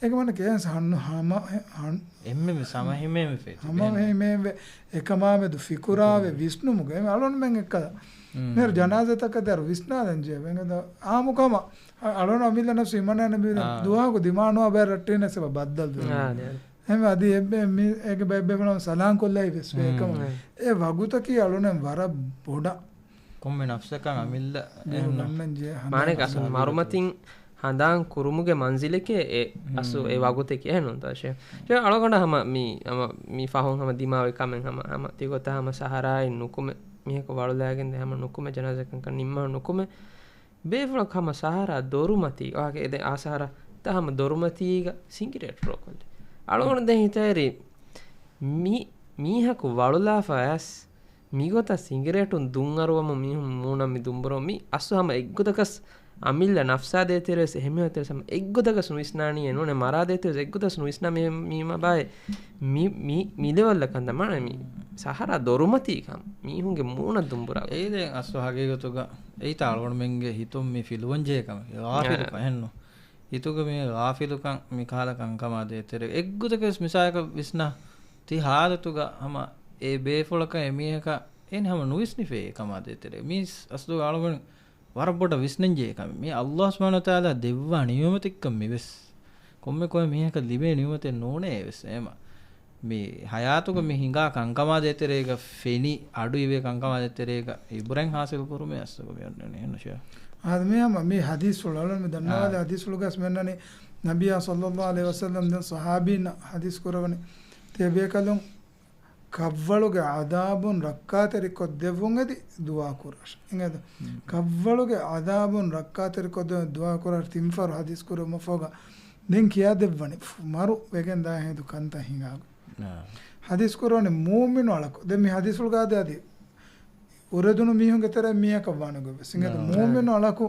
އެކަމަން ކޭންސް ހަން ހަމަ ހަން ހަމަހިމޭން ވެފޭ. ހަމަހިމޭން ވެ އެކަމާމެދު ފިކުރާވެ ވިސްނުމުގަ އެމެ އަޅުންމެން އެއްކަލަ. މޭރު ޖަނާޒަތަކަށް ދާއިރު ވިސްނާލަން ޖެހޭ. އާއްމުކަމަށް އަ-، އަޅުން އަމިއްލަ ނަފްސު އިމަނާ ނަބީ ދުވަހަކު ދިމާނުވާ ބައި ރައްޓެއް ނެސެބަ ބައްދަލު ދުވަހު. އެމެ އަދި އެއްބެ މި އޭގެ ބައި ބޭފުޅުން ސަލާން ކޮށްލައި ވެސް ވޭ އެކަމަށް. އެ ވަގުތަކީ އަޅުން ވަރަށް ބޮޑަށް. ކޮންމެ ނަފްސަކަށް އަމިއްލަ މާނައަކީ އަސްލު މަރުމަތިން ހަނދާން ކުރުމުގެ މަންޒިލެކޭ އެ އަސްލު އެ ވަގުތެކޭ ނޫންތަ ޝޭ؟ ޝޭ އަޅުގަނޑަށް ހަމަ މި، ހަމަ މި ފަހުން ހަމަ ދިމާވި ކަމެއް ހަމަ، ހަމަ ތިގޮތަށް ހަމަ ސަހަރާއިން ނުކުމެ، މީހަކު ވަޅުލާގެން ދޭ ހަމަ ނުކުމެ، ޖަނާޒަކަންކަން ނިންމާ ނުކުމެ، ބޭފުޅަކު ހަމަ ސަހަރާ ދޮރުމަތީ، އޮކޭ، ދެން އާ ސަހަރާ ތަ ހަމަ ދޮރުމަތީގަ ސިނގިރޭޓް ރޯކޮށްލި. އަޅުގަނޑު ދެން ހިތަށް އެރި މި މީހަކު ވަޅުލާފަ އައިސް މިގޮތަށް ސިނގިރޭޓުން ދުން އަރުވަމުން މީހުން މޫނަށް މި ދުން ބުރަވަމުން މި އަސްލު ހަމަ އެއްގޮތަކަސް އަމިއްލަ ނަފްސާ ދޭތެރޭ ވެސް އެހެން މީހުން ތެރޭ ހަމަ އެއްގޮތަކަސް ނުވިސްނާނީ ނޫނޭ، މަރާ ދޭތެރޭ ވެސް އެއްގޮތަކަސް ނުވިސްނާ މީ، މީ މަ ބާއޭ މި، މި، މި ލެވަލްއަކަށް ދަމާނެ މި ސަހަރާ ދޮރުމަތީ ކަމަށް މީހުންގެ މޫނަށް ދުން ބުރާ. އެއީ ދެން އަސްލު ހަގީގަތުގަ އެއީ ތާ އަޅުގަނޑުމެންގެ ހިތުން މި ފިލުވަން ޖެހޭ ކަމެއް. ޣާފިލުކަން އެހެންނު. ހިތުގަ މި ޣާފިލުކަން މި ކަހަލަ ކަންކަމާ ދޭތެރޭ. އެއްގޮތަކަސް މިސާލަކަށް ވިސްނާ ތި ހާލަތުގަ ހަމަ އެ ބޭފުޅަކަށް އެ މީހަކަށް އެން ހަމަ ނުވިސްނިފޭ އެކަމާ ދޭތެރޭ. މީސް އަސްލު އަޅުގަނޑު ވަރަށް ބޮޑަށް ވިސްނަންޖެހޭ ކަމެއް. މީ ﷲ ސުބްޙާނަހޫ ވަތަޢާލާ ދެއްވާ ނިޢުމަތެއްކަން މިވެސް. ކޮންމެ ކޮންމެ މީހަކަށް ލިބޭ ނިޢުމަތެއް ނޫނޭ ވެސް އެމަ. މި ޙަޔާތުގަ މި ހިނގާ ކަންކަމާ ދޭތެރޭގަ ފެނި އަޑު އިވޭ ކަންކަމާ ދޭތެރޭގަ އިބުރަތް ޙާޞިލް ކުރުމެއް އަސްލުގަ މި އޮންނަނީ ނުޝޭ. އާދެ މި ހަމަ މި ޙަދީޘްފުޅު އަޅުން މި ދަންނަވާލި ޙަދީޘްފުޅުގަސް މި އޮންނަނީ ނަބިއްޔާ ޞައްލައްލާހު ޢަލައިހި ވަސައްލަމް ދެން ޞަޙާބީންނަށް ޙަދީޘް ކުރަވަނީ. ތިޔަބޭކަލުން ކަށްވަޅުގެ ޢަޛާބުން ރައްކާތެރިކޮށްދެއްވުން އެދި ދުޢާ ކުރާށި. އިނގޭތޯ؟ ކަށްވަޅުގެ ޢަޛާބުން ރައްކާތެރިކޮށްދެއްވުން ދުޢާ ކުރާށި ތިން ފަހަރު ޙަދީޘް ކުރެވުމަށްފަހުގަ ދެން ކިޔާދެއްވަނީ ފު-، މަރު ވެގެން ދާ ހިނދު ކަންތައް ހިނގާ. ޙަދީޘް ކުރަވަނީ މުއުމިނު އަޅަކު. ދެން މި ޙަދީޘްފުޅުގަ އަދި އުރެދުނު މީހުންގެ ތެރެއިން މީހަކަށް ވާނެ ގޮތްވެސް. އިނގޭތޯ؟ މުއުމިނު އަޅަކު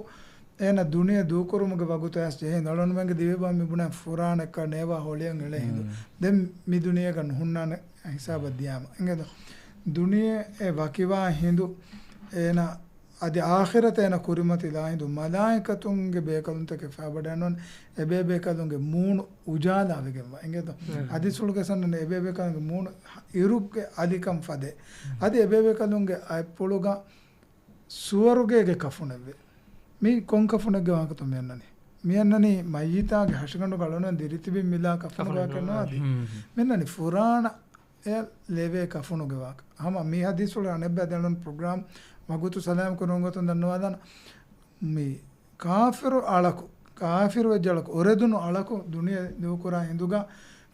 އޭނަ ދުނިޔެ ދޫކުރުމުގެ ވަގުތު އައިސް ޖެހޭ އަޅުންމެންގެ ދިވެހި ބަހަށް މި ބުނާ ފުރާނައަކަށް ނޭވާ ހޮޅިއަށް އެޅޭ ހިނދު. ދެން މި ދުނިޔޭގަ ނުހުންނާނެ ހިސާބަށް ދިޔާމަ. އިނގޭތޯ؟ ދުނިޔެ އެ ވަކިވާ ހިނދު އޭނަ އަދި އާޚިރަތަށް އޭނަ ކުރިމަތިލާ ހިނދު މަލާއިކަތުންގެ ބޭކަލުންތަކެއް ފައިބަޑައިނުން އެބޭބޭކަލުންގެ މޫނު އުޖާލާވެގެންވާ. އިނގޭތޯ؟ ޙަދީޘްފުޅުގަ އަންނަނީ އެބޭބޭކަލުންގެ މޫނު އިރުގެ އަލިކަން ފަދައިން. އަދި އެބޭބޭކަލުންގެ އަތްޕުޅުގަ ސުވަރުގޭގެ ކަފުނެއްވޭ. މީ ކޮން ކަފުނެއްގެ ވާހަކަތޯ މި އަންނަނީ؟ މި އަންނަނީ މައްޔިތާގެ ހަށިގަނޑުގަ އަޅުން ދިރިތިބި މިލާ ކަފުނުގެ ވާހަކަ ނުވާތީ. މި އަންނަނީ ފުރާނަ އެ ލެވޭ ކަފުނުގެ ވާހަކަ. ހަމަ މި ޙަދީޘްފުޅު އަނެއްބައި ދެން ޕްރޮގްރާމް ވަގުތު ސަލާމް ކުރުން ގޮތުން ދަންނަވާލާނަން. މި ކާފިރު އަޅަކު، ކާފިރު ވެއްޖެ އަޅަކު، އުރެދުނު އަޅަކު ދުނިޔެ ދޫކުރާ ހިނދުގަ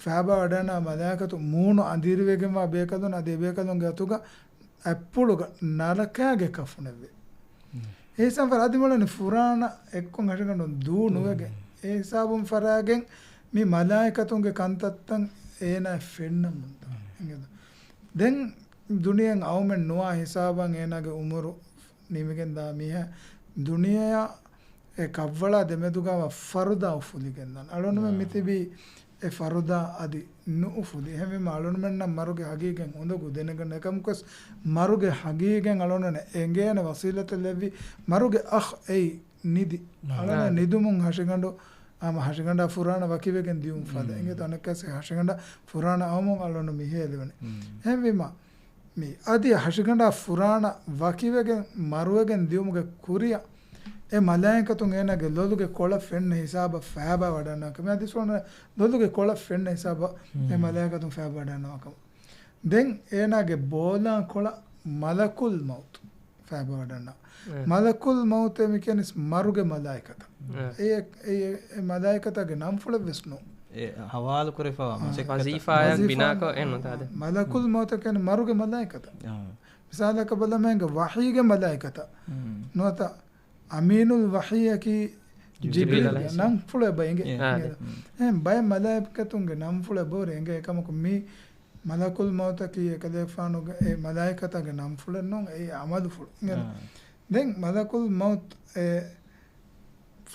ފައިބައިވަޑަންނަ މަލާއިކަތު މޫނު އަނދިރިވެގެންވާ ބޭކަލުން އަދި އެބޭކަލުންގެ އަތުގަ އަތްޕުޅުގަ ނަރަކާގެ ކަފުނެއްވޭ. އެހިސާބުން ފަރާ އަދި މޮޅަނި ފުރާނަ އެއްކޮން ހަށިގަނޑުން ދޫ ނުވެގެން، އެ ހިސާބުން ފަރާގެން މި މަލާއިކަތުންގެ ކަންތައްތައް އޭނާ ފެންނަމުން ދެން ދުނިޔެއަށް އައުމެއް ނުވާ ހިސާބަށް އޭނާގެ އުމުރު ނިމިގެން ދާ މީހާ ދުނިޔެއާ އެ ކަށްވަޅާ ދެމެދުގަވާ ފަރުދާ އުފުލިގެން ދާނެ. އަޅުނުމެން މިތިބީ އެ ފަރުދާ އަދި ނުއުފުލި. އެހެންވީމަ އަޅުނުމެންނަށް މަރުގެ ހަގީގަތް އުނދަގޫ ދެނެގަން އެކަމަކުވެސް މަރުގެ ހަގީގަތް އަޅުނުމެން އެނގޭނެ ވަސީލަތެއް ލެއްވި މަރުގެ އަޚް އެއީ ނިދި. އަޅުން ނިދުމުން ހަށިގަނޑު ހަމަ ހަށިގަނޑާ ފުރާނަ ވަކިވެގެން ދިޔުން ފަދަ. އިނގޭތޯ އަނެއްކާސް ހަށިގަނޑާ ފުރާނަ އައުމުން އަޅުނު މިހޭލެވެނެ. އެހެންވީމަ މި އަދި ހަށިގަނޑާ ފުރާނަ ވަކިވެގެން މަރުވެގެން ދިޔުމުގެ ކުރިއަށް އެ މަލާއިކަތުން އޭނާގެ ލޮލުގެ ކޮޅަށް ފެންނަ ހިސާބަށް ފައިބައި ވަޑަންނާކަމެއް އަދި ސުވަނަ ލޮލުގެ ކޮޅަށް ފެންނަ ހިސާބަށް އެ މަލާއިކަތުން ފައިބައި ވަޑަންނަވާކަމަށް. ދެން އޭނާގެ ބޯލާ ކޮޅަށް މަލަކުލް މައުތު ފައިބައި ވަޑަންނަ. މަލަކުލް މައުތޭ މި ކިޔަނީ މަރުގެ މަލާއިކަތަށް. އެ، އެ، އެ މަލާއިކަތާގެ ނަންފުޅެއް ވެސް ނޫން. އެ ހަވާލު ކުރެފަވާ އާ، މަސައްކަތަށް. ވަޒީފާއަށް ވަޒީފާ ބިނާކޮށް އެއް ނުތާ ދެ. މަލަކުލް މައުތަކަށް މަރުގެ މަލާއިކަތަށް. އާ. މިސާލަކަށް ބަލަމޭގެ ވަޙީގެ މަލާއިކަތަށް. ނުވަތަ އަމީނުލް ވަޙީއަކީ ޖިބްރީލް ޖިބްރީލް އަލައިހިއްސަލާމް. ނަންފުޅެއް ބައި އިނގޭ. އާ، އިނގޭ. ދެ. އެހެން ބައެއް މަލާއިކަތުންގެ ނަންފުޅެއް ބޯރެ އިނގޭ އެކަމަކު މި މަލަކުލް މައުތަކީ އެކަލޭގެފާނުގެ އެ މަލާއިކަތާގެ ނަންފުޅެއް ނޫން، އެއީ އަމަލުފުޅު. އިނގޭ. އާ. ދެން މަލަކުލް މައުތު އެ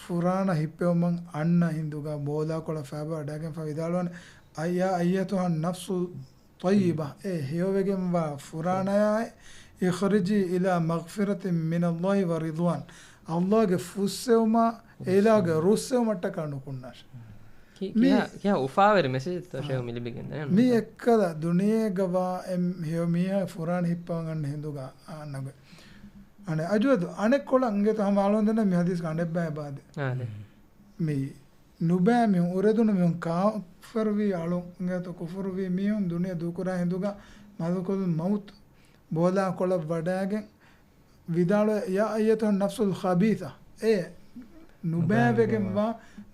ފުރާނަ ހިއްޕެވުމަށް އަންނަ ހިނދުގަ ބޯލާކޮޅަށް ފައިބަ ވަޑައިގެންފަ ވިދާޅުވަން، އައްޔާ އައްޔަތުހަ ނަފްސުލް ޠައްޔިބަ، އޭ ހެޔޮވެގެންވާ ފުރާނަޔާއޭ، އިޚްރިޖީ އިލާ މަޣްފިރަތިން މިނައްލާހި ވަ ރިޟްވާން، އައްލާގެ ފުއްސެވުމާ އެ އިލާހުގެ ރުއްސެވުމަށްޓަކާ ނުކުންނާށެ. ކި-، މި ކިހާ، ކިހާ އުފާވެރި މެސެޖެއްތޯ ޝޭހު މި ލިބިގެން ދާން؟ މި އެއްކަލަ ދުނިޔޭގަވާ އެ ހެޔޮ މީހާ ފުރާނަ ހިއްޕަވަން އަންނަ ހިނދުގަ އަންނަގޮތް. އަނެއް އަޖުވަދު އަނެއްކޮޅަށް އިނގޭތޯ ހަމަ އަޅުގަނޑު ދެންނެވި މި ހަދީސްގަ އަނެއްބައި އެބައާދޭ. އާދެ. މި ނުބައި މީހުން، އުރެދުނު މީހުން، ކާފަރުވީ އަޅުން އިނގޭތޯ ކުފުރުވީ މީހުން ދުނިޔެ ދޫކުރާ ހިނދުގަ މަލަކުލް މައުތު ބޯލާ ކޮޅަށް ވަޑައިގެން ވިދާޅުވޭ، ޔާ އައްޔަތުހަ ނަފްސުލް ޚަބީޘަ، އޭ ނުބައިވެގެންވާ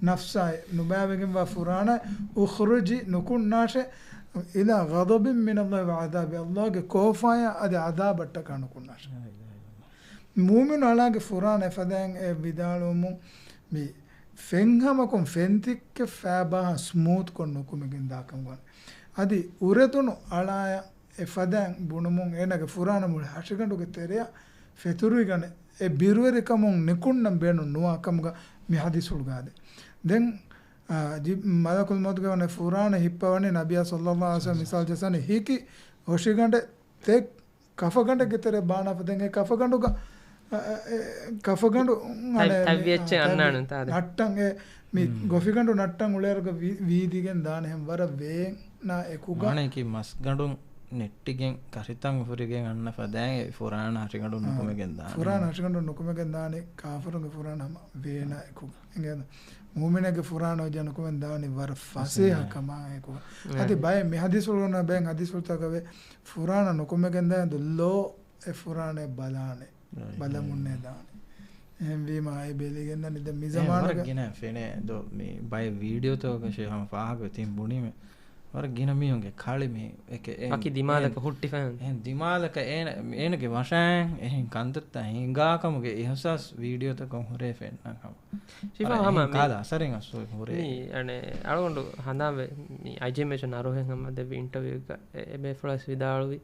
ނަފްސާއި، ނުބައިވެގެންވާ ފުރާނަ، އުޚްރުޖި ނުކުންނާށޭ، އިލާ ޣަޟަބިން މިނައްލާހި ވަ ޢަޛާބި، އައްލާގެ ކޯފާޔާ އަދި ޢަޛާބަށްޓަކާ ނުކުންނާށޭ. މުއުމިނު އަޅާގެ ފުރާނަ އެފަދައިން އެ ވިދާޅުވުމުން މި ފެންހަމަކުން ފެންތިއްކެއް ފައިބާހާ ސްމޫތްކޮށް ނުކުމެގެން ދާކަން ވާނެ. އަދި އުރެދުނު އަޅާޔަށް އެ ފަދައިން ބުނުމުން އޭނާގެ ފުރާނަ މުޅި ހަށިގަނޑުގެ ތެރެއަށް ފެތުރުވިގަނެ އެ ބިރުވެރިކަމުން ނިކުންނަން ބޭނުން ނުވާ ކަމުގަ މި ޙަދީޘްފުޅުގައި ދޭ. ދެން، އާ، ޖި-، މަލަކުލް މައުތުގެ ވަނީ ފުރާނަ ހިއްޕަވަނީ ނަބިއްޔާ ޞައްލައްލާހު ޢަލައިހި ވަސައްލަމަ މިސާލު ޖައްސަނީ ހިކި ހޮށިގަނޑެއް ތެ ކަފަގަނޑެއްގެ ތެރެ ބާނާފަ ދެން އެ ކަފަގަނޑުގަ، އަ، އަ، އެ ކަފަގަނޑު ތަ-، އަނެ، ތައްވި އެއްޗެއް ތައްވި އަންނާނެ ތާދެ. ނައްޓަން އެ މި ގޮފިގަނޑު ނައްޓަން އުޅޭއިރުގަ ވީ-، ވީދިގެން ދާނެ ހެން ވަރަށް ވޭންނާ އެކުގަ. މާނައަކީ މަސްގަނޑުން ނެއްޓިގެން ކަށިތައް ހުރިގެން އަންނަ ފަދައިން އެ ފުރާނަ ހަށިގަނޑު ނުކުމެގެން ދާނެ. ފުރާނަ ހަށިގަނޑު ނުކުމެގެން ދާނެ ކާފަރުންގެ ފުރާނަ ހަމަ ވޭނާ އެކުގަ. އެނގޭ މޫމިނެއްގެ ފުރާނަ އޮއްޖާ ނުކުމެން ދާނީ ވަރަށް ފަސޭހަ ކަމާ އެކުގަ. އަދި ބައެއް މި ހަދީސްފުޅުން ބައެއް ހަދީސްފުޅުތަކަށް ވޭ ފުރާނަ ނުކުމެގެން ދާ ދު ލޯ އެ ފުރާނަ ބަލާނެ. ބަލަމުންނޭ ދާނެ. އެހެންވީމަ އެ ބެލިގެން ދަނީ ދެ މި ޒަމާނުގަ ވަރަށް ގިނަ ފެނޭ ދޯ މި ބައެއް ވީޑިއޯތަކަށް ހަމަ ފާހަގަ ތިން ބުނީމެ. ވަރަށް ގިނަ މީހުންގެ ކަޅި މި އެކެ އެ ވަކި ދިމާލަކަށް ހުއްޓިފަ. އެހެން ދިމާލަކަށް އޭނަ، އޭނަގެ ވަށާއިން އެހެން ކަންތައްތައް ހިނގާކަމުގެ އިހުސާސް ވީޑިއޯތަކުން ހުރޭ ފެންނަން ހަމަ. ޝިފާ ހަމަ މި ކާލަ އަސަރެއް އަސްލު ހުރޭ. މި އަނެ އަޅުގަނޑު ހަނދާންވެ މި އައިޖީއެމް އެޗް ނަރުހެން ހަމަ ދެއްވި އިންޓަވިއުގަ އެ، އެބޭފުޅަސް ވިދާޅުވި.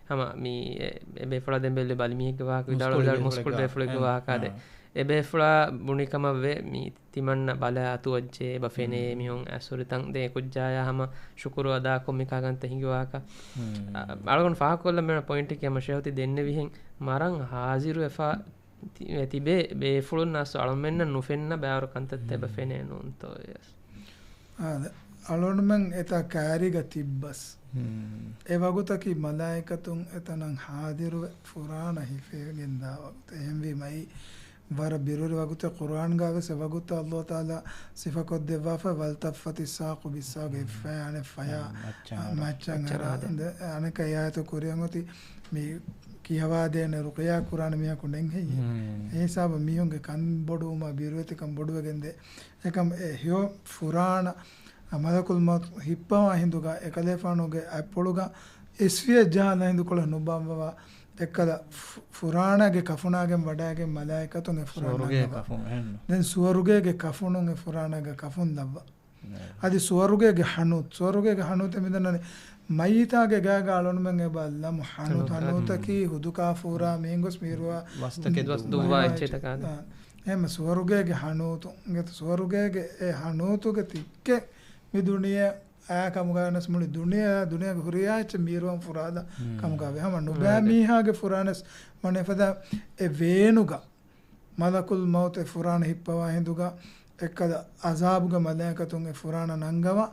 ހަމަ މި އެ، އެބޭފުޅާ ދެން ބެލި ބަލިމީހެއްގެ ވާހަކަ ވިދާޅު މުސްކުޅި ވިދާޅު މުސްކުޅި ބޭފުޅެއްގެ ވާހަކަ. ބޭފުޅާ ދެ. އާ. އެބޭފުޅާ ބުނި ކަމަށް ވޭ މި ތިމަންނަ ބަލަ އަތުވައްޖެ ބަ ފެނޭ މިހުން އަސުރިތަން ދޭ ކުއްޖާޔާ ހަމަ ޝުކުރު އަދާކޮށް މިކާ ކަންތައް ހިނގި ވާހަކަ. އަ، އަޅުގަނޑު ފާހަގަކޮށްލަން މިވަނަ ޕޮއިންޓަކީ ހަމަ ޝޭހު ތި ދެންނެވިހެން މަރަން ހާޒިރުވެފަ ތި-، ތިބޭ ބޭފުޅުން އަސް އަޅަމެންނަށް ނުފެންނަ ބާރު ކަންތައްތައް ބަ ފެނޭ ނޫންތޯ ޔަސް. އާދެ، އަޅުގަނޑުމެން އެތާ ކާރީގަ ތިއްބަސް. އެ ވަގުތަކީ މަލާއިކަތުން އެތަނަށް ހާދިރުވެ ފުރާނަ ހިފެގެންދާ ވަގުތު. އެހެންވީމަ އެއީ ވަރަށް ބިރުވެރި ވަގުތެއް. ޤުރުއާންގަ ވެސް އެ ވަގުތު ﷲ ތަޢާލާ ސިފަކޮށްދެއްވާފަ، ވަލްތަފަތި ސާޤު ބިއްސާޤު އެއްފައި އަނެއް ފަޔާ މައްޗަށް އަރާ. އަރާ. ދެ، އަނެކަ އެ އާޔަތު ކުރިއަށް އޮތީ މި ކިޔަވާދޭނެ ރުޤިޔާ ކުރާނެ މީހަކު ނެތް ހެއްޔޭ؟ އެ ހިސާބަށް މީހުންގެ ކަން ބޮޑުވުމާ ބިރުވެތިކަން ބޮޑުވެގެންދޭ. އެކަމް އެ ހެޔޮ ފުރާނަ މަލަކުލް މައުތު ހިއްޕަވާ ހިނދުގަ އެކަލޭފާނުގެ އަތްޕުޅުގަ އިސްވިއެއް ޖަހާލާ ހިނދުކޮޅެއް ނުބާއްވަވާ އެއްކަލަ ފު-، ފުރާނާގެ ކަފުނާގެން ވަޑައިގެން މަލާއިކަތުން އެ ފުރާނަ ސުވަރުގޭ އަންނަވާ. ކަފުން އެހެން. ދެން ސުވަރުގޭގެ ކަފުނުން އެ ފުރާނާގެ ކަފުން ލައްވާ. އަދި ސުވަރުގޭގެ ހަނޫތު، ސުވަރުގޭގެ ހަނޫތެއް މިދަންނަނީ މައްޔިތާގެ ގާގަ އަޅުނުމެން އެބަ ލަމު ހަނޫތު، ހަނޫތު. ހަނޫތަކީ ހުދު ކާފޫރާ މީންގޮސް މީރުވާ ވަސްތަކެއް ދުއްވާ ދުއްވާ އެއްޗެއް ތަކާ. އާ، އެހެން ސުވަރުގޭގެ ހަނޫތު، އިނގޭތަ ސުވަރުގޭގެ އެ ހަނޫތުގެ ތިއްކެއް މި ދުނިޔެ އާ ކަމުގަ ވެސް މުޅި ދުނިޔެ، ދުނިޔޭގެ ހުރިހާ އެއްޗެއް މީރުވަން ފުރާލާ ކަމުގަ ވޭ. ހަމަ ނުބައި މީހާގެ ފުރާނަސް ވަނެ ފަދަ އެ ވޭނުގަ މަލަކުލް މައުތު އެ ފުރާނަ ހިއްޕަވާ ހިނދުގަ އެއްކަލަ އަޒާބުގެ މަލާއިކަތުން އެ ފުރާނަ ނަންގަވާ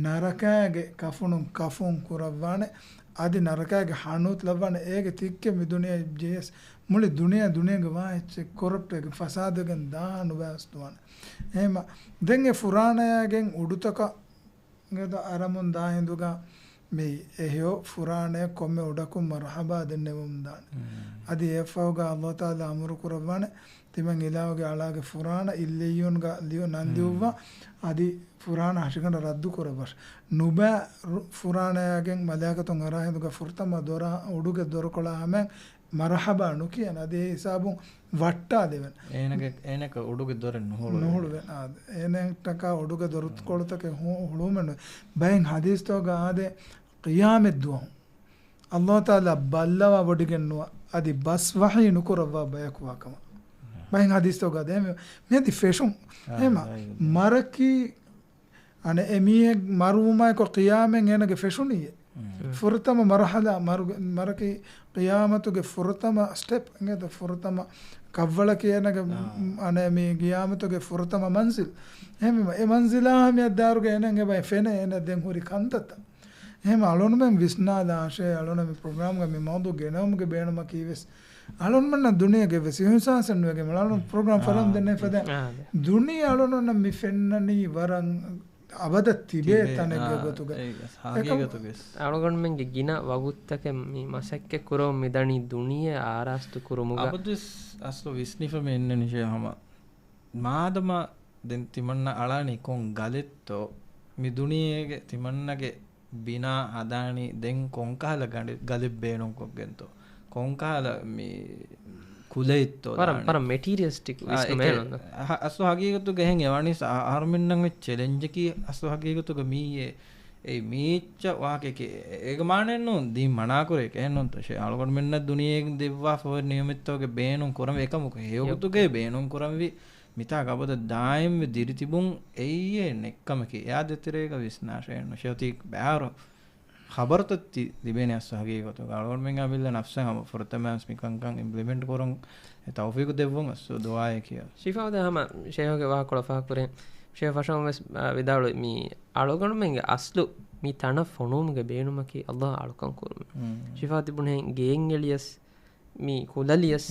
ނަރަކާގެ ކަފުނުން ކަފުން ކުރައްވާނެ. އަދި ނަރަކާގެ ހަނޫތު ލައްވާނެ. އޭގެ ތިއްކެއް މި ދުނިޔެ ޖެހޭސް މުޅި ދުނިޔެ، ދުނިޔޭގެ ވާ އެއްޗެއް ކޮރަޕްޓް ވެގެން ފަސާދަވެގެން ދާ ނުބައި ވެސް ދުވާނެ. އެހެމަ ދެން އެ ފުރާނަޔާގެން އުޑުތަކަށް އިނގޭތަ އަރަމުން ދާ ހިނދުގަ މި އެ ހެޔޮ ފުރާނަޔަށް ކޮންމެ އުޑަކުން މަރުޙަބާ ދެންނެވުމުން ދާނެ. އަދި އެއަށްފަހުގަ ﷲ ތަޢާލާ އަމުރު ކުރައްވާނެ، ތިމަން އިލާހުގެ އަޅާގެ ފުރާނަ އިއްލިއްޔޫންގަ ލިޔު-، ނަން ލިޔުއްވާ، އަދި ފުރާނަ ހަށިގަނޑަށް ރައްދު ކުރައްވަށް. ނުބައި ރު-، ފުރާނަޔާގެން މަލާއިކަތުން އަރާ ހިނދުގަ ފުރަތަމަ ދޮރާ، އުޑުގެ ދޮރުކޮޅާ ހަމައިން މަރުޙަބާ ނުކިޔަން. އަދި އެ ހިސާބުން ވައްޓާދެވެން. އޭނަގެ، އޭނަކަށް އުޑުގެ ދޮރެއް ނުހުޅުވޭ. ނުހުޅުވޭ. އާ، އޭނައަށްޓަކާ އުޑުގެ ދޮރުކޮޅުތަކެއް ހު-، ހުޅުވުމެއް ނުވޭ. ބައެއް ޙަދީޘްތަކުގަ އާދޭ، ޤިޔާމަތްދުވަހު ﷲ ތަޢާލާ ބައްލަވާ ވޮޑިގެން ނުވާ، އަދި ބަސް ވަޙީ ނުކުރައްވާ ބަޔަކު ވާ ކަމަށް. ބައެއް ޙަދީޘްތަކުގަ އާދޭ، މި-، މިއަދި ފެށުން. އާ، އެހެމަ އާ، އާ. މަރަކީ އަނެއް އެ މީހެއް މަރުވުމާއެކު ޤިޔާމަތް އޭނަގެ ފެށުނީއޭ. މް. ފުރަތަމަ މަރުޙަލާ، މަރުގެ-، މަރަކީ ޤިޔާމަތުގެ ފުރަތަމަ ސްޓެޕް، އިނގޭތަ ފުރަތަމަ ކަށްވަޅަކީ އޭނަގެ، އާ. މް، އަނެއް މީ ޤިޔާމަތުގެ ފުރަތަމަ މަންޒިލް. އެހެންވީމަ، އެ މަންޒިލާ މިއަށް ދާއިރުގަ އޭނަ އެބަ ފެނޭ އޭނަ ދެން ހުރި ކަންތައްތައް. އެހެން އަޅުނުމެން ވިސްނާލާށޭ، އަޅުނަ މި ޕްރޮގްރާމްގަ މި މައުޟޫ ގެނައުމުގެ ބޭނުމަކީ ވެސް އަޅުންމެންނަށް ދުނިޔޭގެ ވެސް އިހުސާސެއް ނުވެގެން އަޅުން ޕްރޮގްރާމް އާ. ފަރަން ދެންނެވި ފަދަ އާ. ދުނިޔެ އަޅުންނަށް މި ފެންނަނީ ވަރަށް އަބަދަށް ތިބޭ ތިބޭ، ތަނެއްގެ އާ، ގޮތުގަ. އެ، އެކަމް ހަގީގަތުގަ ވެސް. އަޅުގަނޑުމެންގެ ގިނަ ވަގުތުތަކެއް މި މަސައްކަތް ކުރަމުން މިދަނީ ދުނިޔެ އާރާސްތު ކުރުމުގަ. އަބަދުވެސް އަސްލު ވިސްނިފަ މި އިންނަނީ ޝޭހް ހަމަ. މާދަމާ ދެން ތިމަންނަ އަޅާނީ ކޮން ގަލެއްތޯ؟ މި ދުނިޔޭގެ ތިމަންނަގެ ބިނާ ހަދާނީ ދެން ކޮންކަހަލަ ގަނޑި-، ގަލެއް ބޭނުންކޮށްގެންތޯ؟ ކޮންކަހަލަ މި ކުލައެއްތޯ ވަރަށް، ދާނީ؟ ވަރަށް މެޓީރިއަލިސްޓިކް އާ، ވިސްނުމެއް އެކެ-، ނޫން. ހަ-، އަސްލު ހަގީގަތުގަ އެހެން އެވަނީ ސަ-، އަ-، އަހަރުމެންނަށް ވެ ޗެލެންޖަކީ އަސްލު ހަގީގަތުގަ މީއޭ. އެ މީއްޗަށް ވާހަކައެކޭ. އެ-، އޭގެ މާނައެއް ނޫން ދީން މަނާކުރޭ އެކޭ. އެހެންނޫންތޯ ޝޭ؟ އަޅުގަނޑުމެންނަށް ދުނިޔޭގެ ދެއްވާފަ ހުރި ނިޢުމަތްތަކުގެ ބޭނުން ކުރަން އެކަމަކު ހެޔޮގޮތުގައި ބޭނުން ކުރަންވީ. މިތާ އަބަދަށް ދާއިމްވެ ދިރިތިބުން އެއީ ނެއްކަމަކީ. އެއާ ދޭތެރޭގަ ވިސްނާށޭ ނުޝޭ. އޮތީ ބައިވަރު ޚަބަރުތައް ތި ލިބޭނެ އަސްލު ހަގީގަތުގަ. އަޅުގަނޑުމެންގާ މިއްލަ ނަފްސެއް ހަމަ ފުރަތަމަ ވެސް މިކަންކަން އިމްޕްލިމެންޓް ކުރަން އެ ތައުފީޤު ދެއްވުން އަސްލު ދުޢާއެކޭ. ޝިފާ އުދާ ހަމަ ޝޭހުގެ ވާހަކަކޮޅަށް ފާހަގަކުރޭ. ޝޭހް ފަށަމުން ވެސް، އާ، ވިދާޅުވި މި އަޅުގަނޑުމެންގެ އަސްލު މި ތަނަށް ފޮނުވުމުގެ ބޭނުމަކީ ﷲ އަޅުކަން ކުރުމެވެ. ޝިފާ ތިބުނެހެން ގެއެއް އެޅިޔަސް، މި ކުލަލިޔަސް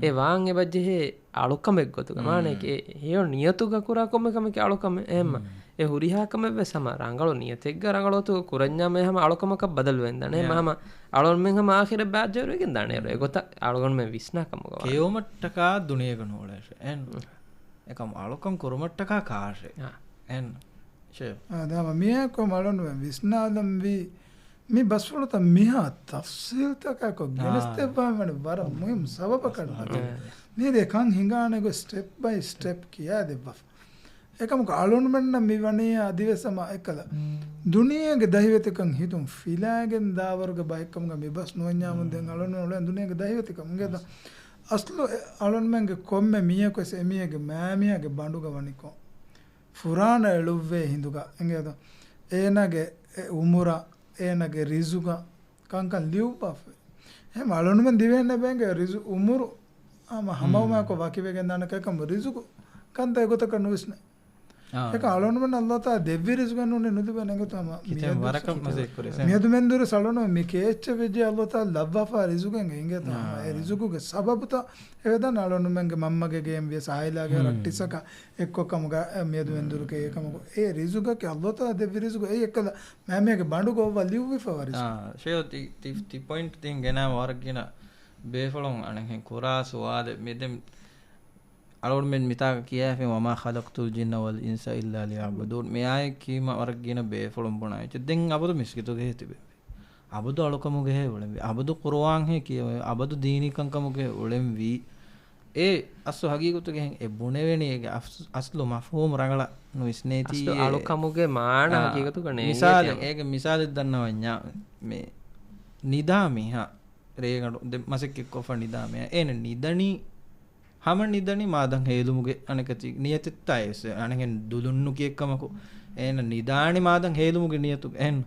އެ ވާން އެބަޖެހޭ އަޅުކަމެއް ގޮތުގަ. މާނައަކީ އެ ހެޔޮ ނިޔަތުގަ ކުރާ ކޮންމެ ކަމެކޭ އަޅުކަމެއް. އެހެންމަ އެ ހުރިހާ ކަމެއްވެސް ހަމަ ރަނގަޅު ނިޔަތެއްގަ ރަނގަޅު ގޮތުގަ ކުރަންޏާމެ ހަމަ އަޅުކަމަކަށް ބަދަލުވެގެން ދާނެ. ހަމަ އަޅުންމެން ހަމަ އާޚިރަށް ބާއްޖަވެރިވެގެން ދާނެ. އެ ގޮތަށް އަޅުގަނޑުމެން ވިސްނާ ކަމުގަ ވާނެ. ކެއުމަށްޓަކާ ދުނިޔޭގަ ނޫޅޭށެ. އެހެން. އެކަމް އަޅުކަން ކުރުމަށްޓަކާ ކާށެ. އެހެން. ޝޭ. އާ، ދާމަ މިއާ ކޮމް އަޅުންމެން ވިސްނާލަންވީ މި ބަސްފުޅުތައް މިހާ ތަފްސީލްތަކާކޮށް ގެނެސްދެއްވާ ވަނީ ވަރަށް މުހިއްމު ސަބަބަކަށް. މީރޭ ކަން ހިނގާނެ ގޮތް ސްޓެޕް ބައި ސްޓެޕް ކިޔާދެއްވާފަ. އެކަމަކު އަޅުންމެންނަށް މި ވަނީ އަދިވެސް ހަމަ އެއްކަލަ ދުނިޔޭގެ ދަހިވެތިކަން ހިތުން ފިލާގެން ދާވަރުގެ ބައެއްކަމުގަ މި ބަސް ނުވަންޏާމުން ދެން އަޅުން އުޅެން ދުނިޔޭގެ ދަހިވެތިކަމުގެ އަސްލު އަޅުންމެންގެ ކޮންމެ މީހަކުވެސް އެމީހެއްގެ މާމީހާގެ ބަނޑުގަ ވަނިކޮށް ފުރާނަ އެޅުއްވޭ ހިނދުގަ އެނގޭތޯ؟ އޭނާގެ އެ އުމުރަށް، އޭނާގެ ރިޒުގަށް ކަންކަން ލިޔުއްވާފައި. އެހެން އަޅުނުމެން ދިވެހިންނަށް ބޭނގެ ރިޒު އުމުރު ހަމަ ހަމަވުމާކޮށް ވަކިވެގެން ދާނެ ކަމަކު ރިޒުގު ކަންތައް އެގޮތަކަށް ނުވިސްނޭ. އާ. އެކަ އަޅުނުމެން އައްލާހު ތާ ދެއްވި ރިޒުގަ ނޫނީ ނުލިބޭނެ އެނގޭތޯ ހަމަ ކިތަން މިއަދު ވަރަކަށް މަސައްކަތް ކުރި. މިއަދު މެންދުރު ސަޅުނު މި ކޭއްޗެއް ވެއްޖެ އައްލާހު ތާ ލައްވާފާ ރިޒުގެން އެނގޭތޯ ހަމަ އާ. އެ ރިޒުގުގެ ސަބަބުތާ އެވެދާނެ އަޅުނުމެންގެ މަންމަގެ ގެއިން ވިޔަސް އާއިލާގެ ރައްޓިސަކަށް އެއްކޮށް ކަމުގަ މިއަދު މެންދުރު ކެއި ކަމަކު އެ ރިޒުގަކީ އައްލާހު ތާ ދެއްވި ރިޒުގު އެއީ އެއްކަލަ މާމީހާގެ ބަނޑުގަ އޮއްވާ ލިޔުއްވިފަ ވަރިސް. އާ، ޝޭހު ތި، ތި، ތި ޕޮއިންޓް ތިން ގެނާ ވަރަށް ގިނަ ބޭފުޅުން އަނެއްހެން ކުރާ ސުވާލެއް މި ދެން އަޅުގަނޑުމެން މިތާގަ ކިޔާފި، "وما خلقت الجن والإنس إلا ليعبدون" މި އާޔަތް ކީމަ ވަރަށް ގިނަ ބޭފުޅުން ބުނާ އެއްޗެއް. ދެން އަބަދު މިސްކިތުގައޭ ތިބެންވީ. އަބަދު އަޅުކަމުގައޭ އުޅެންވީ. އަބަދު ޤުރުއާންހޭ ކިޔެވޭ. އަބަދު ދީނީ ކަންކަމުގައޭ އުޅެންވީ. އެ އަސްލު ހަގީގަތުގައި އެ ބުނެވެނީ އޭގެ އަސް، އަސްލު މަފްހޫމު ރަނގަޅަށް ނުވިސްނޭތީ އަސްލު އެ އަޅުކަމުގެ މާނަ އާ، ހަގީގަތުގަ ނޭނގޭ މިސާލެއް، ތިޔަ. އޭގެ މިސާލެއް ދަންނަވަންޏާ މި ނިދާ މީހާ ރޭގަނޑު ދެ މަސައްކަތްކޮށްފަ ނިދާ މީހާ އޭނަ ނިދަނީ ހަމަ ނިދަނީ މާދަން ހޭލުމުގެ އަނެކަތި ނިޔަތެއްތާ އެސް އަނެހެން ދުލުން ނުކިޔެއްކަމަކު އޭނަ ނިދާނީ މާދަން ހޭލުމުގެ ނިޔަތުގަ އެހެން.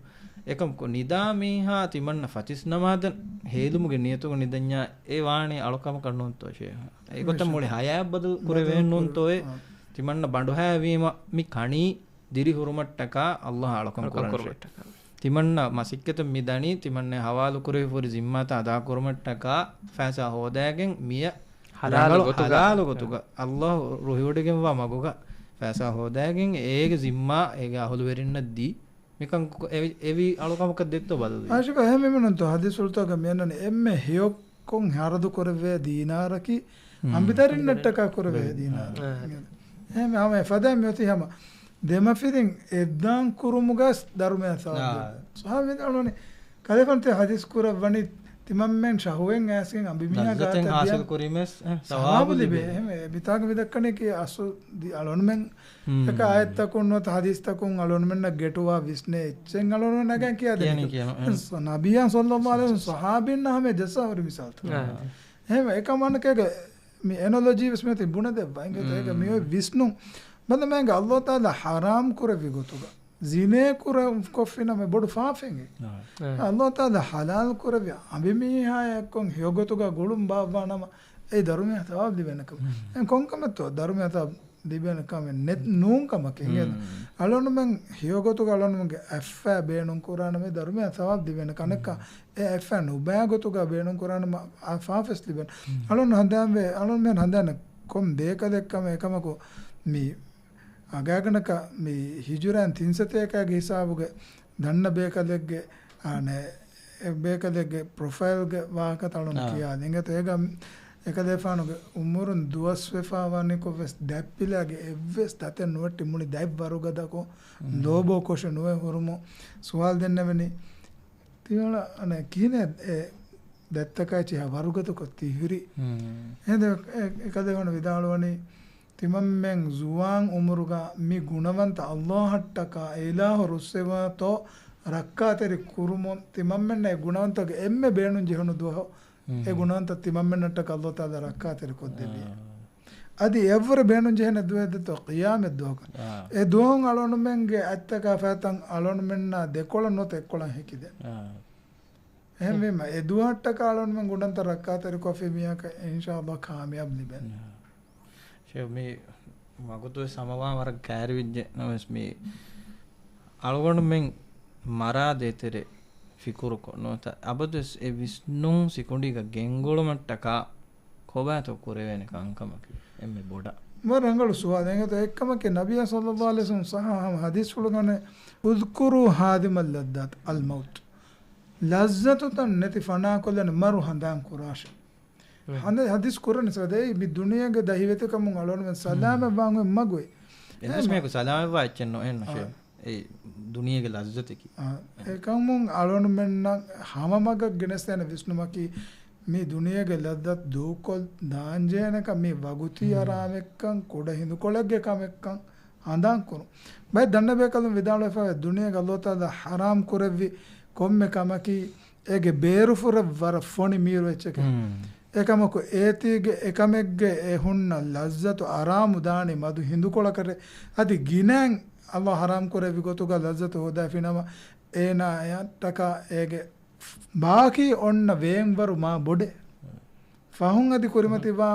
އެކަމަކު ނިދާ މީހާ ތިމަންނަ ފަތިސް ނަމާދަން ހޭލުމުގެ ނިޔަތުގަ ނިދަންޏާ އެ ވާނީ އަޅުކަމަކަށް ނޫންތޯ ޝޭހާ؟ އެގޮތަށް މުޅި ހަޔާތް ބަދަލު ކުރެވޭން ނޫންތޯއޭ؟ ތިމަންނަ ބަނޑުހައިވީމަ މި ކަނީ ދިރި ހުރުމަށްޓަކާ އައްލާހު އަޅުކަން ކުރަން ކުރަން. ތިމަންނަ މަސައްކަތަށް މި ދަނީ، ތިމަންނަ ހަވާލު ކުރެވިފަހުރި ޒިންމާތައް އަދާ ކުރުމަށްޓަކާ ފައިސާ ހޯދައިގެން މިއަށް ހަލާލު ރަނގަޅު ގޮތުގަ. ހަލާލު ގޮތުގަ އައްލާހު ރުހިވޮޑިގެންވާ މަގުގަ ފައިސާ ހޯދައިގެން އޭގެ ޒިންމާ އޭގެ އަހުލުވެރިންނަށް ދީ، މިކަން ކޮ-، އެވި، އެވި އަޅުކަމަކަށް ދެއްތޯ ބަދަލުވީ؟ އާޝިފާ، އެހެން މިމަނުންތޯ ހަދީސްފުޅުތަކަށް މިއަންނަނީ އެންމެ ހެޔޮ ކޮން ހަރަދު ކުރެވޭ ދީނާރަކީ ހުން. އަނބިތަރިންނަށްޓަކާ ކުރެވޭ ދީނާރު. އާ. އެހެން ހަމަ އެފަދައިން މިއޮތީ ހަމަ ދެމަފިރިން އެއްދާން ކުރުމުގަސް ދަރުމަޔަށް ސަވާބު ދޭ. ސަހާބީން އަޅުވަނީ ކަލޭފާނު ތި ހަދީސް ކުރައްވަނީ ތިމަންމެން ޝަހުވަތް އައިސްގެން އަނބިމީހާ ގާތަށް ދިޔަ ސަވާބު ލިބޭ. އެހެން މިތާގަ މިދައްކަނީކީ އަސްލު އަޅުންމެން އެކަ އާޔަތްތަކުން ނުވަތަ ހަދީސްތަކުން އަޅުންމެންނަށް ގެޓުވާ ވިސްނޭ އެއްޗެއް އަޅުންމެން ނަގަން ކިޔާދޭނެ. ނަބިއްޔާ ޞައްލައްލާހު ޢަލައިހި ވަސައްލަމް ޞަޙާބީންނާ ހަމަ ޖައްސާ ހުރި މިސާލުތައް. އާ. އެހެންވެ، އެކަމަކު އަނެކޭގެ މި އެނޮލޮޖީ ވެސް މިއޮތީ ބުނެދެއްވާ. އިނގޭތޯ އޭގަ މިއޮތް ވިސްނުން. ބަލަމާ އޭގެ އައްލާހު ތަޢާލާ ޙަރާމް ކުރެއްވި ގޮތުގަ، ޒިނޭ ކުރެ-، ކޮށްފިނަމަ ބޮޑު ފާފައެއް. އާ. އައްލާހު ތަޢާލާ ޙަލާލް ކުރެއްވި އަނބިމީހާ އެއްކޮށް ހެޔޮ ގޮތުގަ ގުޅުން ބާއްވާނަމަ އެ ދަރުމަޔަށް ޘަވާބު ލިބޭނެ ކަމަށް. އެ ކޮންކަމެއްތޯ ދަރުމަޔަށް ޘަވާބު ލިބޭނެ ކަމެއް ނެތް، ނޫން ކަމަކީ. އަޅުންމެން ހެޔޮ ގޮތުގަ އަޅުންމެންގެ އަތްފައި ބޭނުން ކުރާނަމޭ ދަރުމަޔަށް ޘަވާބު ލިބޭނެ ކަނެއްކަ، އެ އަތްފައި ނުބައި ގޮތުގަ ބޭނުން ކުރާނަމަ އާ ފާފަވެސް ލިބޭނެ. އަޅުން ހަނދާންވެ، އަޅުންމެން ހަނދާން ކޮން ބޭކަލެއްކަމެއް އެކަމަކު މި އަގާގަނޑަކަށް މި ހިޖުރައިން ތިން ސަތޭކައިގެ ހިސާބުގެ ދަންނަ ބޭކަލެއްގެ، އާނެ، އެ ބޭކަލެއްގެ ޕްރޮފައިލްގެ ވާހަކަތައް އަޅުން ކިޔާލި. އިނގޭތޯ އޭގަ އެކަލޭފާނުގެ އުމުރުން ދުވަސްވެފާ ވަނިކޮށްވެސް ދަތްޕިލާގެ އެއްވެސް ދަތެއް ނުވެއްޓި މުޅި ދަތް ވަރުގަދަކޮށް ލޯބޯ ކޮށެއް ނުވެ ހުރުމުން ސުވާލު ދެންނެވެނީ. ތިމަންނަ އަނެއް ކިހިނެއް އެ ދަތްތަކާއި ޗިހާ ވަރުގަދަކޮށް ތި ހުރީ؟ އެހެން އެ، އެ، އެކަލޭފާނު ވިދާޅުވަނީ، ތިމަންމެން ޒުވާން އުމުރުގަ މި ގުނަވަންތަ އައްލާހަށްޓަކާ އެ އިލާހު ރުއްސެވާތޯ ރައްކާތެރި ކުރުމުން ތިމަންމެންނަށް އެ ގުނަވަންތަކުގެ އެންމެ ބޭނުން ޖެހުނު ދުވަހު އެ ގުނަވަންތަ ތިމަންމެންނަށްޓަކާ އައްލާހު ތަޢާލާ ރައްކާތެރި ކޮށްދެއްވި. އަދި އެއަށްވުރެ ބޭނުން ޖެހޭނެ ދުވަހެއް ދެއްތޯ ޤިޔާމަތް ދުވަހަކަށް. އެ ދުވަހުން އަޅުގަނޑުމެންގެ އަތްތަކާ ފައިތައް އަޅުގަނޑުމެންނާ ދެކޮޅަށް ނުވަތަ އެއްކޮޅަށް ހެކިދޭނެ. އެހެންވީމަ، އެ ދުވަހަށްޓަކާ އަޅުގަނޑުމެން ގުނަވަންތަ ރައްކާތެރިކޮށްފި މީހަކަށް އިންޝާﷲ ކާމިޔާބު ލިބޭނެ. ޝޭޚް، މި ވަގުތުވެސް ހަމަވާން ވަރަށް ކައިރިވެއްޖެ. ނަމަވެސް މި އަޅުގަނޑުމެން މަރާ ދޭތެރޭ ފިކުރުކޮށް ނުވަތަ އަބަދުވެސް އެ ވިސްނުން ސިކުނޑީގަ ގެންގުޅުމަށްޓަކާ ކޮބާތޯ ކުރެވޭނެ ކަންކަމަކީ އެންމެ ބޮޑަށް؟ ވަރަށް ރަނގަޅު ސުވާލެއް. އެނގޭތޯ އެއްކަމަކީ ނަބިއްޔާ ޞައްލައްލާހު ޢަލައިހި ވަސައްލަމަ ޞައްޙަ ހަމަ ޙަދީޘްފުޅުގަ، "اذكروا هاذم اللذات الموت." ލައްޒަތުތައް ނެތި ފަނާކޮށްލަން މަރު ހަނދާން ކުރާށޭ. ހަނދ-، ޙަދީޘް ކުރަން ސަދައި މި ދުނިޔޭގެ ދަހިވެތިކަމުން އަޅުގަނޑުމެން ސަލާމަތްވާން މަގުވޭ. އެންވެސް މީހަކު ސަލާމަތްވާ އެއްޗެއް ނޯ އެއް ނުށޭ. އާ. އެ ދުނިޔޭގެ ލައްޒަތަކީ. އާ. އެކަމުން އަޅުގަނޑުމެންނަށް ހަމަ މަގަށް ގެނެސްދޭނެ ވިސްނުމަކީ މި ދުނިޔޭގެ ލައްޒަތު ދޫކޮށް ދާންޖެހޭނެކަން މި ވަގުތީ އަރާމެއްކަން ކުޑަ ހިނދުކޮޅެއްގެ ކަމެއްކަން ހަނދާންކުރުން. ބައެއް ދަންނަ ބޭކަލުން ވިދާޅުވެފައިވޭ ދުނިޔޭގެ ﷲ ތަޢާލާ ޙަރާމް ކުރެއްވި ކޮންމެ ކަމަކީ އޭގެ ބޭރުފުށަށް ވަރަށް ފޮނި މީރު އެއްޗެކޭ. އެކަމަކު އޭތީގެ އެކަމެއްގެ އެ ހުންނަ ލައްޒަތު އަރާމު ދާނީ މަދު ހިނދުކޮޅަކަށޭ. އަދި ގިނައިން ﷲ ޙަރާމް ކުރެއްވި ގޮތުގަ ލައްޒަތު ހޯދައިފިނަމަ އޭނާއަށްޓަކާ އޭގެ ބާކީ އޮންނަ ވޭންވަރު މާ ބޮޑޭ. ފަހުން އަދި ކުރިމަތިވާ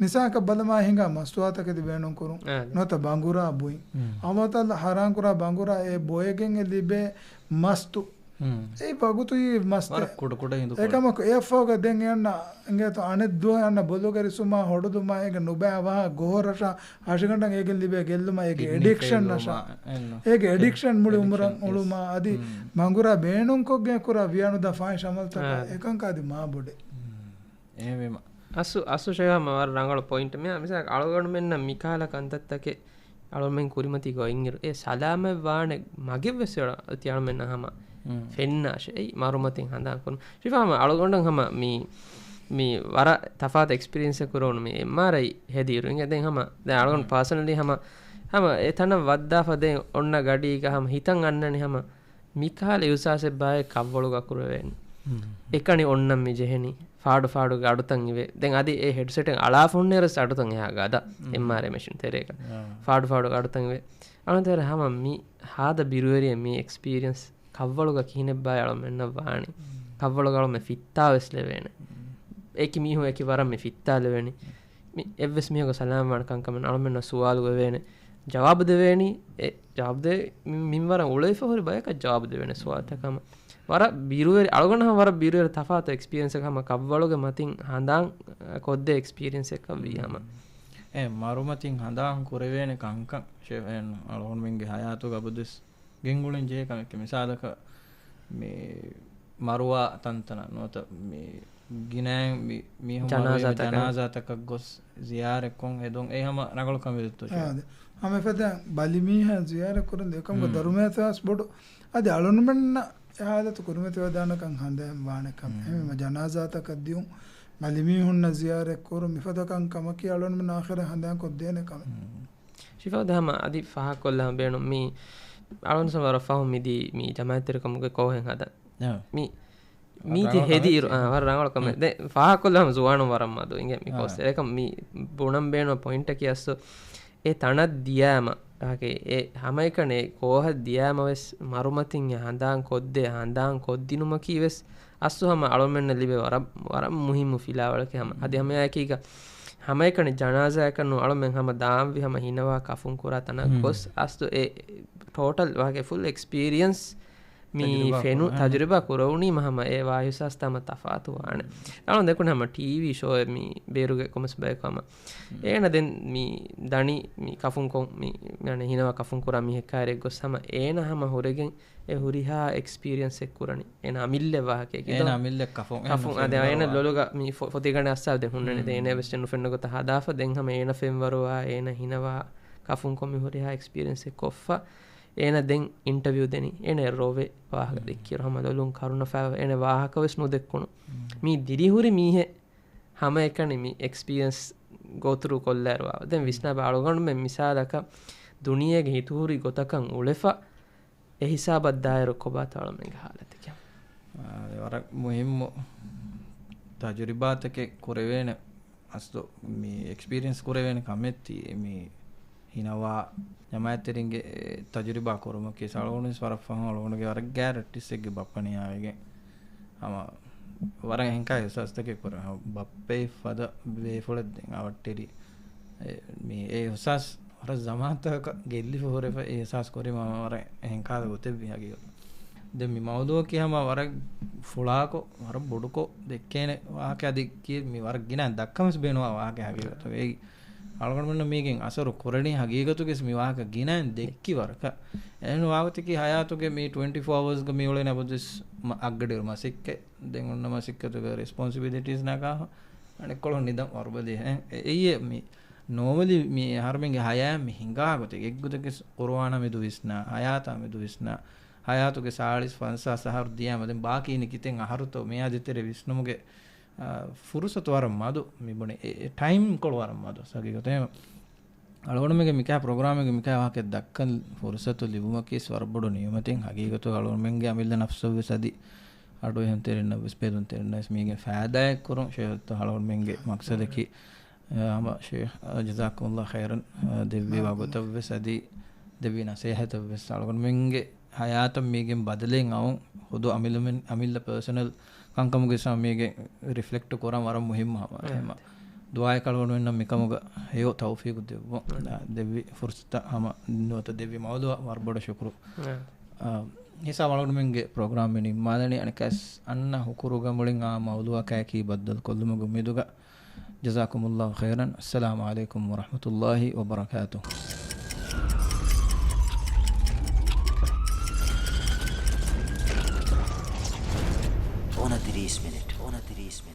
މިސާލަކަށް ބަލަމާ ހިނގާ މަސްތުވާތަކެތި ބޭނުންކުރުން، ނުވަތަ ބަނގުރާ ބުއިން. ﷲ ތަޢާލާ ޙަރާމްކުރާ ބަނގުރާ އެ ބޮއެގެން އެ ލިބޭ މަސްތު. އެއީ ވަގުތުއީ މަސްތެއް. ވަރަށް ކުޑަ ކުޑަ ހިނދު ކޮޅެއް. އެކަމަކު އެއަށްފަހުގަ ދެން އެއަންނަ އިނގޭތޯ އަނެއް ދުވަހެއް އަންނަ ބޮލުގަ ރިސުމާ ހޮޑުލުމާ އޭގެ ނުބައި އަވަހަށް ގޮހޮށާ އަށިގަނޑަށް އޭގެން ލިބޭ ގެއްލުމާ އޭގެ ކިޑްނީ އެޑިކްޝަން ފެއިލް އަށާ. ވުމާ، އެއްނު. އޭގެ އެޑިކްޝަން މުޅި އުމުރަށް އެޑިކްޝަން އުޅުމާ އަދި ބަނގުރާ ބޭނުންކޮށްގެން ކުރާ ވިޔާނުދާ ފާހިޝް އަމަލުތަކާ އެކަންކަ އަދި މާ ބޮޑޭ. އެހެންވީމަ. އަސް-، އަސްލު ޝޭޚް ހަމަ ވަރަށް ރަނގަޅު ޕޮއިންޓެއް. މި މިސާލަކަށް އަޅުގަނޑުމެންނަށް މިކަހަލަ ކަންތައްތަކެއް އަޅުމެން ކުރިމަތީގަ އޮތްއިރު، އެ ސަލާމަތްވާނެ މަގެއްވެސް އޮތީ އަޅުމެންނަށް ހަމަ ފެންނާށޭ. އެއީ މަރުމަތިން ހަނދާންކުރުން. ޝިފާ ހަމަ އަޅުގަނޑަށް ހަމަ މި، މި ވަރަށް ތަފާތު އެކްސްޕީރިއެންސެއް ކުރެވުނު މި އެމްއާރްއައި ހެދިއިރު އިނގޭ. ދެން ހަމަ ދެން އަޅުގަނޑު ޕާސަނަލީ ހަމަ، ހަމަ އެ ތަނަށް ވައްދާފަ ދެން އޮންނަ ގަޑީގަ ހަމަ ހިތަށް އަންނަނީ ހަމަ މިކަހަލަ އިހުސާސެއް ބާއެއް ކަށްވަޅުގަ ކުރެވޭނެ. އެކަނި އޮންނަން މި ޖެހެނީ. ފާޑު ފާޑުގެ އަޑުތައް އިވޭ. ދެން އަދި އެ ހެޑްސެޓެއް އަޅާފަ ހުންނައިރުވެސް އަޑުތައް އެހާ ގަދަ އެމްއާރްއައި މެޝިން ތެރޭގަ. ފާޑު ފާޑުގެ އަޑުތައް އިވޭ. އަޅުގަނޑު ތެރޭ ހަމަ މި ހާދަ ބިރުވެރިއެއް މި އެކްސްޕީރިއެންސް ކަށްވަޅުގަ ކިހިނެއްބާ އަޅުމެންނަށް ވާނީ. ކަށްވަޅުގަ އަޅުމެން ފިއްތާވެސް ލެވޭނެ. އެކި މީހުން އެކި ވަރަށް މި ފިއްތާލެވޭނެ. މި އެއްވެސް މީހަކު ސަލާމްވާނެ ކަންކަމެއް އަޅުމެންނަށް ސުވާލު ވެވޭނެ. ޖަވާބު ދެވޭނީ، އެ ޖަވާބު ދޭ، މި-، މިންވަރަށް އުޅެފަ ހުރި ބަޔަކަށް ޖަވާބު ދެވޭނެ ސުވާލުތަކަށް ހަމަ. ވަރަށް ބިރުވެރި، އަޅުގަނޑަށް ހަމަ ވަރަށް ބިރުވެރި ތަފާތު އެކްސްޕީރިއެންސެއް ހަމަ ކަށްވަޅުގެ މަތިން ހަނދާން ކޮށްދޭ އެކްސްޕީރިއެންސެއްކަށް ވީ ހަމަ. އެ މަރުމަތިން ހަނދާން ކުރެވޭނެ ކަންކަން ޝޭ-، އެ އަޅުގަނޑުމެންގެ ހަޔާތުގަ އަބަދުވެސް ގެންގުޅެން ޖެހޭ ކަމެއް. މިސާލަކަށް މި މަރުވާ ތަންތަނަށް ނުވަތަ މި ގިނައިން މި މީހުން މަރުވީމަ ޖަނާޒާތަކަށް. ޖަނާޒާތަކަށް ގޮސް ޒިޔާރަތްކޮށް ހެދުން އެ ހަމަ ރަނގަޅު ކަމެއް ދޯ ޝޭޚް؟ އާ، އަދި ހަމަ އެފަދަ ބަލިމީހާ ޒިޔާރަތް ކުރަން ދެކަމުގަ ދަރުމަޔަތާސް ބޮޑު. އަދި އަޅުންމެންނަށް އެ ހާލަތު ކުރިމަތިވެދާނެކަން ހަނދާން ވާނެ ކަމެއް. އެހެންވީމަ ޖަނާޒާތަކަށް ދިޔުން، ބަލިމީހުންނަށް ޒިޔާރަތް ކުރުން، މިފަދަ ކަންކަމަކީ އަޅުންމެން އާޚިރަތް ހަނދާން ކޮށްދޭނެ ކަމެއް. ޝިފާ ދެ ހަމަ އަދި ފާހަގަކޮށްލާ ބޭނުން މި އަޅުންސަ ވަރަށް ފަހުން މިދީ މި ޖަމާއަތްތެރިކަމުގެ ކޯހެއް ހަދަން. މި މީތި ރަނގަޅު ހެދިއިރު، ކަމެއް. އާ، ވަރަށް ރަނގަޅު ކަމެއް. ދެ ފާހަގަކޮށްލާ ހަމަ ޒުވާނުން ވަރަށް މަދު އިނގޭ މި ކޯސް. އެކަމް މި ބުނަން ބޭނުން ޕޮއިންޓަކީ އަސްލު އެ ތަނަށް ދިޔާމަ، އެ ހަމައެކަނި ކޯހަށް ދިޔާމަ ވެސް މަރުމަތިން އެ ހަނދާން ކޮށްދޭ، ހަނދާން ކޮށްދިނުމަކީ ވެސް އަސްލު ހަމަ އަޅުމެންނަށް ލިބޭ ވަރަށް، ވަރަށް މުހިއްމު ފިލާވަޅަކީ ހަމަ. އަދި ހަމައެކީގަ ހަމައެކަނި ޖަނާޒާއަކަށް ނޫން އަޅުމެން ހަމަ ދާންވީ ހަމަ ހިނަވާ ކަފުން ކުރާ ތަނަށް ގޮސް އަސްލު އެ ޓޯޓަލް ވާގެ ފުލް އެކްސްޕީރިއަންސް މި ތަޖުރިބާ ފެނު-، ކުރާ. ތަޖުރިބާ ކުރެވުނީމަ ހަމަ އެ ވާހިސާސް ތަމަ ތަފާތު ވާނެ. އަޅުން ދެކުން ހަމަ ޓީވީ ޝޯއެއް މި ބޭރުގެ ކޮމެސް ބަޔަކު ހަމަ. އޭނަ ދެން މި ދަނީ މި ކަފުން ކޮށް މި، މި ހިނަވާ ކަފުން ކުރާ މީހެއް ކާރެއް ގޮސް ހަމަ އޭނަ ހަމަ ހުރެގެން އެ ހުރިހާ އެކްސްޕީރިއަންސް އެއް ކުރަނީ. އޭނަ އަމިއްލަ ވާހަކައެކެ އޭނަ ދޯ؟ އަމިއްލަ ކަފުން، އޭނަ ކަފުން އަދެ އޭނަ ފެންވަރުވާ. ލޮލުގަ މި ފޮ-، ފޮތިގަނޑެއް އައްސާ ދެ ހުންނަނީ. ދެ އޭނަ ވެސް ނުފެންނަ ގޮތަށް ހަދާފަ ދެން ހަމަ އޭނަ ފެންވަރުވާ، އޭނަ ހިނަވާ ކަފުން ކޮށް މި ހުރިހާ އެކްސްޕީރިއަންސް އެއް ކޮށްފަ. އޭނަ ދެން އިންޓަވިއު ދެނީ. އޭނަ ރޮވެ ވާހަކަ ދެއްކިއިރު ހަމަ ލޮލުން ކަރުނަފައިވެ އޭނަ ވާހަކަ ވެސް ނުދެއްކުނު. މީ ދިރިހުރި މީހެއް ހަމައެކަނި މި އެކްސްޕީރިއަންސް ގޯތުރޫ ކޮށްލާއިރު ވާ. ދެން ވިސްނާބަ އަޅުގަނޑުމެން މިސާލަކަށް ދުނިޔޭގެ ހިތުހުރި ގޮތަކަށް އުޅެފަ އެ ހިސާބަށް ދާއިރު ކޮބާތޯ އަޅުމެންގެ ހާލަތަކީ؟ އާ، ވަރަށް މުހިއްމު ތަޖުރިބާތަކެއް ކުރެވޭނެ. އަސްލު މި އެކްސްޕީރިއަންސް ކުރެވޭނެ ކަމެއް ތީ މި ހިނަވާ ޖަމާއަތްތެރިންގެ ތަޖުރިބާ ކުރުމަކީ ސަޅުވަނުސް ވަރަށް ފަހުން އަޅުގަނޑުގެ ވަރަށް ގާތް ރައްޓިސްއެއްގެ ބައްޕަ ނިޔާވެގެން ހަމަ ވަރަށް އެހެންކާ އިހުސާސްތަކެއް ކުރެ ހަ-، ބައްޕައެއް ފަދަ ބޭފުޅެއް ދެން އަވަށްޓެރި އެ، މި އެ އިހުސާސް ވަރަށް ޒަމާންތަކަކަށް ގެއްލިފަ ހުރެފަ އިހުސާސް ކުރީމަ ވަރަށް އެހެންކާ ގޮތެއްވި ހަގީގަތު. ދެން މި މައުޟޫޢަކީ ހަމަ ވަރަށް ފުޅާކޮށް، ވަރަށް ބޮޑުކޮށް ދެއްކޭނެ ވާހަކަ އަދި ކީ މި ވަރަށް ގިނަ ދައްކަމެސް ބޭނުވާ ވާހަކަ ހަގީގަތުގައި. އަޅުގަނޑުމެންނަށް މީގެން އަސަރު ކުރަނީ ހަގީގަތުގެސް މި ވާހަކަ ގިނައިން ދެއްކި ވަރަކަށް. އެހެން ވާގޮތަކީ ހަޔާތުގެ މި ޓްވެންޓީ ފޯ އަވަރސްގަ މި އުޅޭނެ އަބަދުވެސް މަ-، އަށްގަޑިއިރު މަސައްކަތް. ދެން އޮންނަ މަސައްކަތުގެ ރެސްޕޮންސިބިލިޓީސް ނަގާފަ އަނެއްކޮޅު ނިދަން ވަރުބަދޭ. އެ-، އެއީ މި ނޯމަލީ މި އަހަރުމެންގެ ހަޔާތް މި ހިނގާ ގޮތެއް. އެއްގޮތަކަސް ޤުރުއާނާ މެދު ވިސްނާ، ހަޔާތާ މެދު ވިސްނާ، ހަޔާތުގެ ސާޅީސް ފަންސާސް އަހަރު ދިޔާމަ ދެން ބާކީ ނިކިތެން އަހަރުތޯ މިއާ ދޭތެރޭ ވިސްނުމުގެ، އާ، ފުރުސަތު ވަރަށް މަދު. މި ބުނި އެ، އެ ޓައިމް ކޮޅު ވަރަށް މަދު. ހަގީގަތުގައި އަޅުގަނޑުމެންގެ މިކާ ޕްރޮގްރާމެއްގެ މިކާ ވާހަކަ ދައްކަން ފުރުސަތު ލިބުމަކީ ވަރަށް ބޮޑު ނިޢުމަތެއް. ހަގީގަތު އަޅުގަނޑުމެންގެ އަމިއްލަ ނަފްސަށްވެސް އަދި އަޑުއެހުންތެރިންނަށްވެސް ބެލުންތެރިންނަށްވެސް މީގެން ފައިދާއެއް ކުރުން ޝޭޚް އަޅުގަނޑުމެންގެ މަޤްޞަދަކީ. އާ، ހަމަ ޝޭޚް، އާ، ޖަޒާކުމުﷲ ޚައިރަން، އާ، ދެއްވި ވަގުތަށްވެސް އަދި ދެއްވި ނަސޭހަތަށްވެސް އަޅުގަނޑުމެންގެ ހަޔާތަށް މީގެން ބަދަލެއް އައުން ޚުދު އަމިއްލަމެން، އަމިއްލަ ޕާސަނަލް ކަންކަމުގެ ހިސާބުން މީގެ ރިފްލެކްޓް ކުރަން ވަރަށް މުހިއްމު ހަމަ. އެ. ހަމަ ދުޢާއެއް އަޅުގަނޑުމެންނަށް މިކަމުގަ ހެޔޮ ތައުފީޤު ދެއްވުން. އެ. ދެއްވި ފުރުސަތަށް ހަމަ ނުވަތަ ދެއްވި މައުޟޫޢަށް ވަރަށް ބޮޑަށް ޝުކުރު. އެ. އާ، ހިސާބު އަޅުގަނޑުމެންގެ ޕްރޮގްރާމް މި ނިންމާލަނީ. އަނެއްކާސް އަންނަ ހުކުރުގަ މުޅިން އާ މައުޟޫޢަކާއެކީ ބައްދަލުކޮށްލުމުގެ އުއްމީދުގަ. ޖަޒާކުމުﷲ ޚައިރަން. އައްސަލާމު ޢަލައިކުމް ވަރަޙްމަތުﷲ ވަބަރަކާތުހު. އޮނަތިރީސް މިނިޓް. އޮނަތިރީސް މިނިޓް.